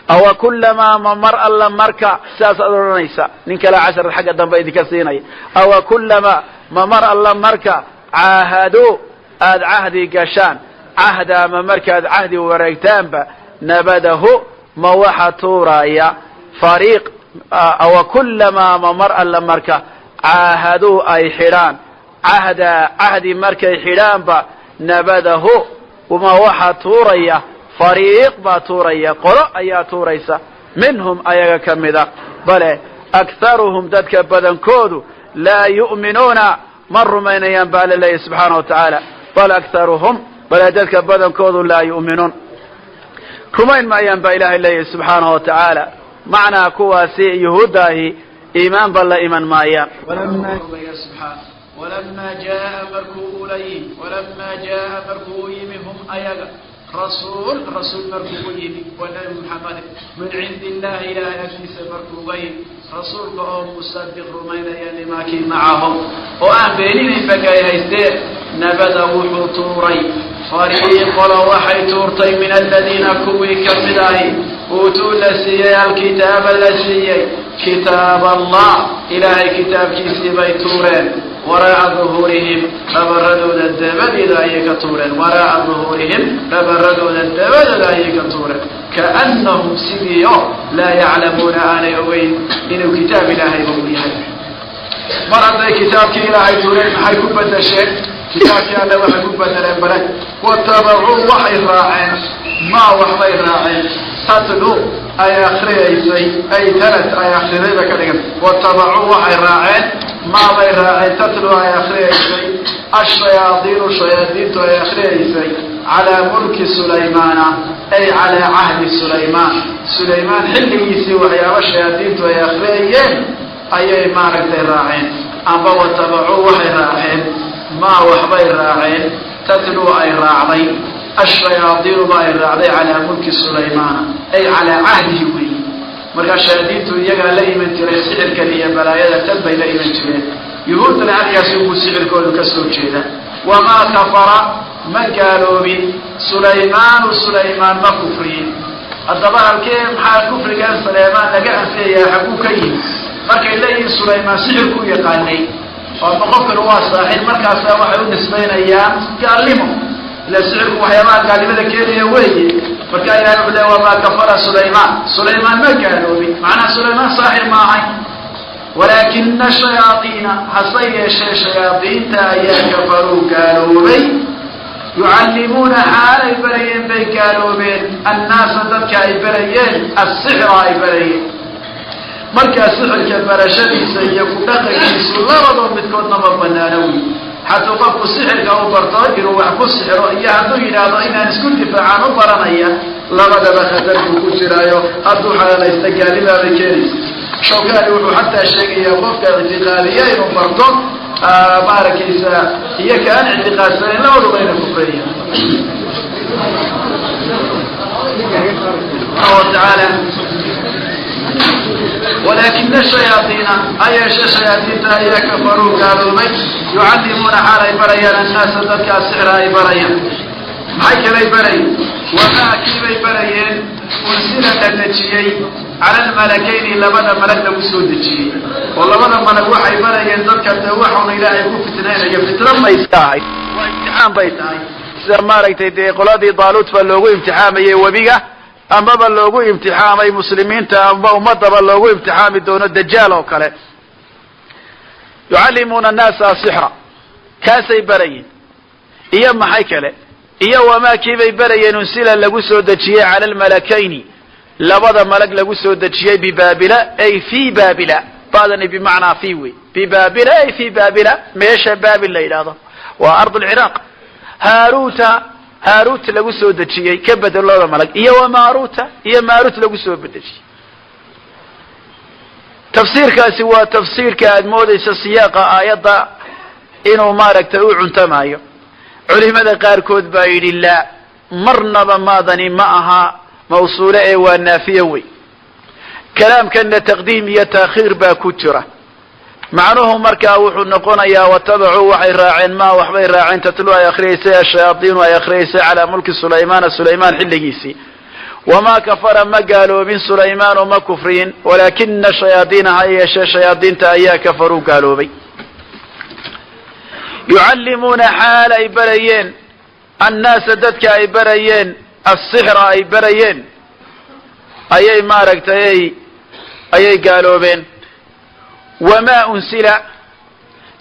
S2: Awa kulamaa, ma mar alla marka, sidaasaad odhanaysa. Nin kale cashar xagga dambe idinka siinaya. Awa kulamaa, ma mar alla marka, caahaduu, aada cahdi gashaan, cahda, ama markaad cahdi wareegtaanba, nabadahu, ma waxa tuuraya, fariiq. Awa kulamaa, ma mar alla marka, caahaduu, ay xidhaan, cahda, cahdi markay xidhaanba, nabadahu, ma waxa tuuraya, fariiq baa tuuraya, qolo ayaa tuuraysa, minhum, ayaga ka mida. Bale akharuhum, dadka badankoodu, laa yu'minuuna, ma rumaynayaan baa la leeyahy subxaana wa tacaala. Bal akharuhum, bale dadka badankoodu, laa yu'minuun, rumayn maayaan baa Ilaahay leeyahy subxaanahu wa tacaala. Macnaa kuwaasi yuhuuddaahi iimaanba la iman maayaan.
S3: Walamaa jaa, markuu ula yimi, walamaa jaa, markuu u yimi, hum, ayaga.
S2: Rasuul rasuul markuu u yimi, waa Nabi Muxamed, min cindi illahi, ilaahay agtiisa markuu uga yimi, rasuulka oo musadiq rumaynaya limaa kii macahum, oo aan beeninayn bakay haysteen, nabada wuxuu tuuray fariiqolo, waxay tuurtay, min aladiina kuwii kamid ahi, uutuu la siiyey, alkitaaba la siiyey, kitaab Allah, ilaahay kitaabkiisii bay tuureen, waraa'a duhuurihim, dhabaradooda dabadeeda ayay ka tuureen, waraa'a duhuurihim, dhabaradooda dabadooda ayay ka tuureen, kaannahum sidiio laa yaclamuuna aanay ogeyn inuu kitaab ilaahayba uu yahay. Mar hadday kitaabkii ilaahay tuureen, maxay ku bedesheen? Kitaabkii alle waxay ku bedeleen bale. Watabacuu waxay raaceen, maa waxbay raaceen, tatlu ay akriyaysay, ay talat ay akriday bay ka dhigan. Watabacuu waxay raaceen, maabay raaceen, tatlu ay akriyaysay, ashayaadiinu shayaadiintu ay akriyaysay, calaa mulki Sulaymaana, ay calaa cahdi Sulaymaan, Sulaymaan xilligiisii waxyaaba shayaadiintu ay akriyayeen ayay maaragtay raaceen. Amba watabacuu waxay raaceen, maa waxbay raaceen, tatluu ay raacday, ashayaadiinu ba ay raacday, calaa mulki Sulaymaana, ay calaa cahdihi weyi. Markaa shayaadiintu iyagaa la iman jiray sixirkan iyo balaayada tan bay la iman jireen. Yuhuuddana halkaasi buu sixirkoodu ka soo jeeda. Wamaa kafara, ma gaaloobin, Sulaymaanu Sulaymaan ma kufriyin. Haddaba halkee maxaa kufrigan Sulaymaan laga anfiyayaa? Xaguu ka yimi markay leeyihiin Sulaymaan sixirkuu yaqaanay ama qofkan waa saaxir? Markaasaa waxay u nisbaynayaan gaalnimo, ila sixirku waxyaabaha gaalnimada keenaya weeye. Markaa ilahay wuxuu leey: wamaa kafara Sulaymaan, Sulaymaan ma gaaloobin, macnaha Sulaymaan saaxir ma ahayn. Walaakina shayaaiina, hase yeeshee shayaadiinta ayaa, kafaruu gaaloobay, yucallimuuna xaalay barayeen bay gaaloobeen, annaasa dadka ay barayeen, asixra ay barayeen. Markaa sixirka barashadiisa iyo ku dhaqankiisu labadoo midkoodna ma banaano wey. Hadduu qofku sixirka u barto inuu wax ku sixiro iyo hadduu yidhaahdo inaan isku difaacaan u baranaya, labadaba khatar buu ku jiraayo. Hadduu xalaalaysta gaalibaabay keenaysa. Shawkani wuxuu xataa sheegayaa qofka ictiqaadiya inuu barto maarakaysa iyo ka aan ictiqaadsanayn labaduba ina kufraya. Tacaala walaakina shayaaiina, hayeeshe shayaadiinta ayaa, kafaruu gaaloobay, yucallimuuna xaal ay barayaan, annaasa dadkaa sixra ay barayaan. Maxay kalay barayeen? Wamaa kiibay barayeen, unsila la dejiyey, cala almalakayni, labada malag lagu soo dejiyey. Oo labada malag waxay barayeen dadka dee waxauna ilaahay ku fitnaynayo. Fitno mayska ahay, waa imtixaan bay tahay, sida maaragtay dee qoladii Daaluut baa loogu imtixaamayey webiga, amaba loogu imtixaamay muslimiinta, amba ummadaba loogu imtixaami doono dajaal oo kale. Yucallimuuna annaasa asixra, kaasay barayeen. Iyo maxay kale? Iyo wamaa kiibay barayeen, unsila lagu soo dejiyey, cala almalakayni, labada malag lagu soo dejiyey, bibaabila, ay fi baabila, badani bimacnaa fi wey, bibaabila ay fi baabila, meesha baabil la yidhaahdo waa ard lciraaq. Haaruuta, haaruut lagu soo dejiyey, ka bedel labada malag, iyo wamaaruuta, iyo maaruut lagu soo dejiyey. Tafsiirkaasi waa tafsiirka aad moodaysa siyaaqa aayadda inuu maaragtay u cuntamaayo. Culimada qaarkood baa yidhi: laa, marnaba maadani ma aha mawsuule ee waa naafiye wey. Kalaamkanna taqdiim iyo taakhiir baa ku jira. Macnuhu markaa wuxuu noqonayaa: watabacuu waxay raaceen, maa waxbay raaceen, tatlu ay akriyaysay, ashayaaiinu ay akriyaysay, calaa mulki Sulaymaana, Sulaymaan xilligiisii. Wamaa kafara, ma gaaloobin, Sulaymaanu ma kufriyin, walaakina shayaadiina, ha yeeshee shayaadiinta ayaa, kafaruu gaaloobay, yucallimuuna xaal ay barayeen, annaasa dadka ay barayeen, asixra ay barayeen ayay maaragtay ayay gaaloobeen. Wamaa unsila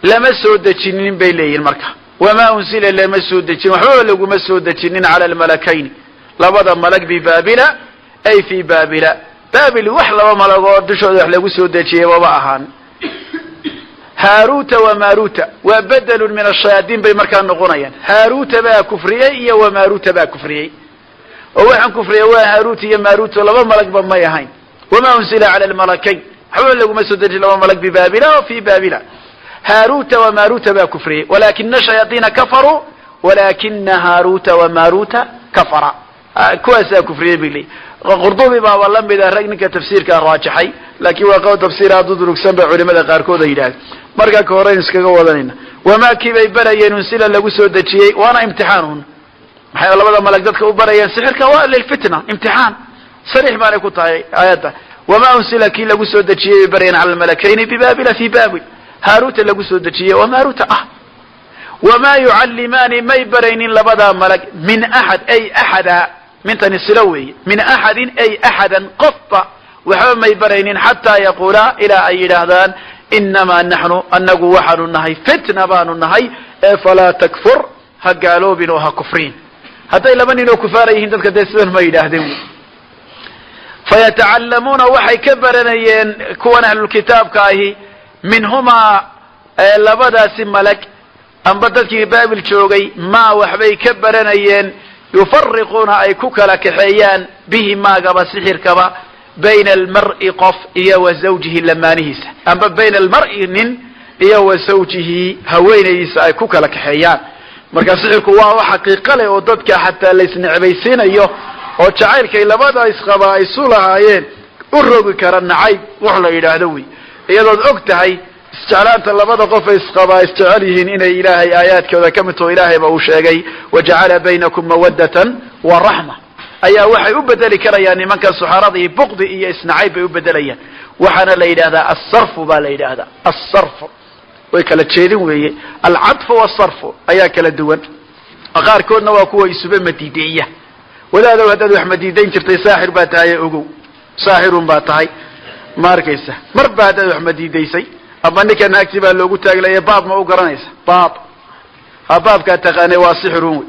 S2: lama soo dejinin bay leeyihin. Marka wamaa unsila lama soo dejinin, waxbaba laguma soo dejinin, cala almalakayni, labada malag, bibaabila ay fi baabila, baabil wax laba malag oo dushooda wax lagu soo dejiyey maba ahaan. Haaruuta wa maaruuta waa bedelun min ashayaadiin bay markaa noqonayaan. Haaruuta baa kufriyey iyo wamaaruuta baa kufriyey, oo waxaan kufriyay waa haaruut iyo maaruut, oo laba malagba may ahayn. Wamaa unsila cala almalakayn, waxba laguma soo dejin laba malag, bibaabila o fi baabila, haaruuta wamaaruuta baa kufriyey, walakina shayaaiina kafaruu, walakina haaruuta wamaaruuta kafara. Kuwaasaa kufriyey bay leeyihin. Qurdubi baaba la mida rag ninka tafsiirkaa raajaxay, laakiin waa qowl tafsiir aad u durugsan bay culimada qaarkood ay yidhahdeen. Markaa ka horeyn iskaga wadanayna, wamaa kii bay barayeen unsila lagu soo dejiyey, waana imtixaanun. Maxay labada malag dadka u barayeen sixirka? Waa lilfitna, imtixaan sariix baanay ku tahay aayadda. Wamaa unsila kii lagu soo dejiyey bay barayeen cala almalakayni bibaabila fi baabil, haaruuta lagu soo dejiyey oo maaruuta ah. Wamaa yucallimaani may baraynin labadaa malag min axad ay axada, mintani silo weeye, min axadin ay axadan, qofba waxba may baraynin, xataa yaquulaa ilaa ay yidhaahdaan inamaa naxnu anagu waxaanu nahay fitna baanu nahay ee falaa takfur, ha gaaloobin oo ha kufriin. Hadday laba nin oo kufaara yihiin dadka dee sidan ma yidhaahdeen. Fayatacallamuuna waxay ka baranayeen kuwan ahlulkitaabka ahi minhumaa labadaasi malag amba dadkii baabil joogay maa waxbay ka baranayeen yufariquuna ay ku kala kaxeeyaan bihi maagaba sixirkaba bayna almar'i qof iyo wa zawjihi lamaanihiisa, amba bayna almar'i nin iyo wa zawjihi haweenaydiisa ay ku kala kaxeeyaan. Marka sixirku waa wax xaqiiqo leh oo dadka xataa la isnecbaysiinayo oo jacaylkay labada isqabaa ay isu lahaayeen u rogi kara nacayb wax la yidhaahdo wey, iyadood og tahay isjeclaanta labada qof ay isqabaa isjecel yihiin inay ilaahay aayaadkooda ka mid taho, ilaahay ba uu sheegay wajacala baynakum mawaddatan wa raxma, ayaa waxay u bedeli karayaan nimankan suxarada iyo buqdi iyo isnacayb bay u bedelayaan. Waxaana la yidhahdaa asarfu baa la yidhahdaa, asarfu way kala jeedin weeye, alcadfu wasarfu ayaa kala duwan. Qaarkoodna waa kuwa isuba madiideeya. Wadaadow, haddaad wax madiidayn jirtay saaxir baa tahay, ogow, saaxirun baa tahay. Ma arkaysa? Mar ba haddaad wax madiidaysay ama ninka naagti baa loogu taaglaya, baab ma u garanaysa? Baab ha baabkaa taqaanay waa sixirun wey.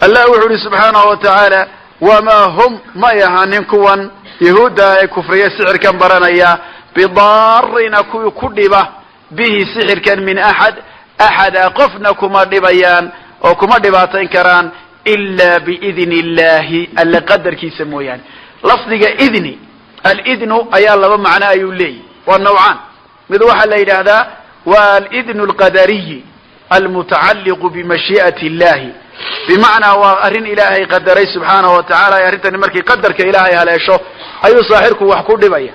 S2: Allah wuxuu ihi subxaanahu wa tacaala, wamaa hum may ahaanin kuwan yahuudda ee kufriya sixirkan baranaya bidaarina kuwii ku dhiba bihi sixirkan min axad axada, qofna kuma dhibayaan oo kuma dhibaatayn karaan ilaa biidni illahi, alle qadarkiisa mooyaane. Lafdiga idni, alidnu ayaa laba macno ayuu leeyahy, waa nawcaan. Mid waxaa la yidhaahdaa waa alidnu alqadariyi almutacalliqu bimashii'ati illahi, bimacnaa waa arrin ilaahay qadaray subxaanahu wa tacala, arrintani markii qadarka ilaahay haleesho ayuu saaxirku wax ku dhibaya.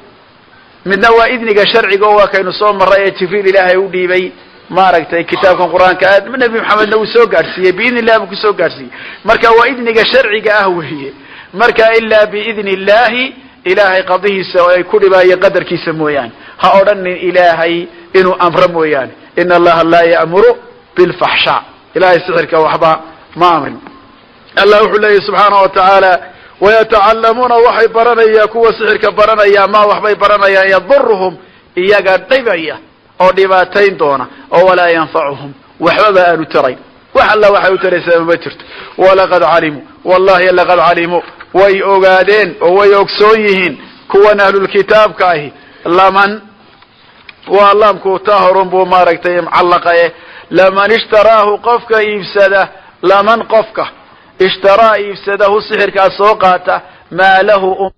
S2: Midna waa idniga sharciga oo waa kaynu soo marray ee Jibriil ilaahay u dhiibay maaragtay kitaabkan Qur-aanka, Nebi Maxamedna uu soo gaadhsiiyey, biidni illah buu kusoo gaadhsiiyey. Marka waa idniga sharciga ah weeye. Marka ilaa biidni illahi, ilaahay qadihiisa oo ay ku dhibaayo qadarkiisa mooyaane. Ha odhanin ilaahay inuu amro mooyaane, ina allaha laa ya'muru bilfaxshaa, ilahay sixirka waxba ma amrin. Allah wuxuu leeyahy subxaanahu wa tacaala, wayatacallamuuna waxay baranayaan kuwa sixirka baranaya ma waxbay baranayaan yaduruhum iyaga dhibaya oo dhibaatayn doona oo walaa yanfacuhum waxbaba aanu tarayn, wax alla waxay u taraysaa ma jirto. Walaqad calimuu, wallahi laqad calimuu, way ogaadeen oo way ogsoon yihiin kuwan ahlulkitaabka ahi. Laman waa laamku taa horun buu maaragtay mucallaqaye. Laman ishtaraahu qofka iibsada, laman qofka ishtaraa iibsadahu sixirkaas soo qaata maa lahu.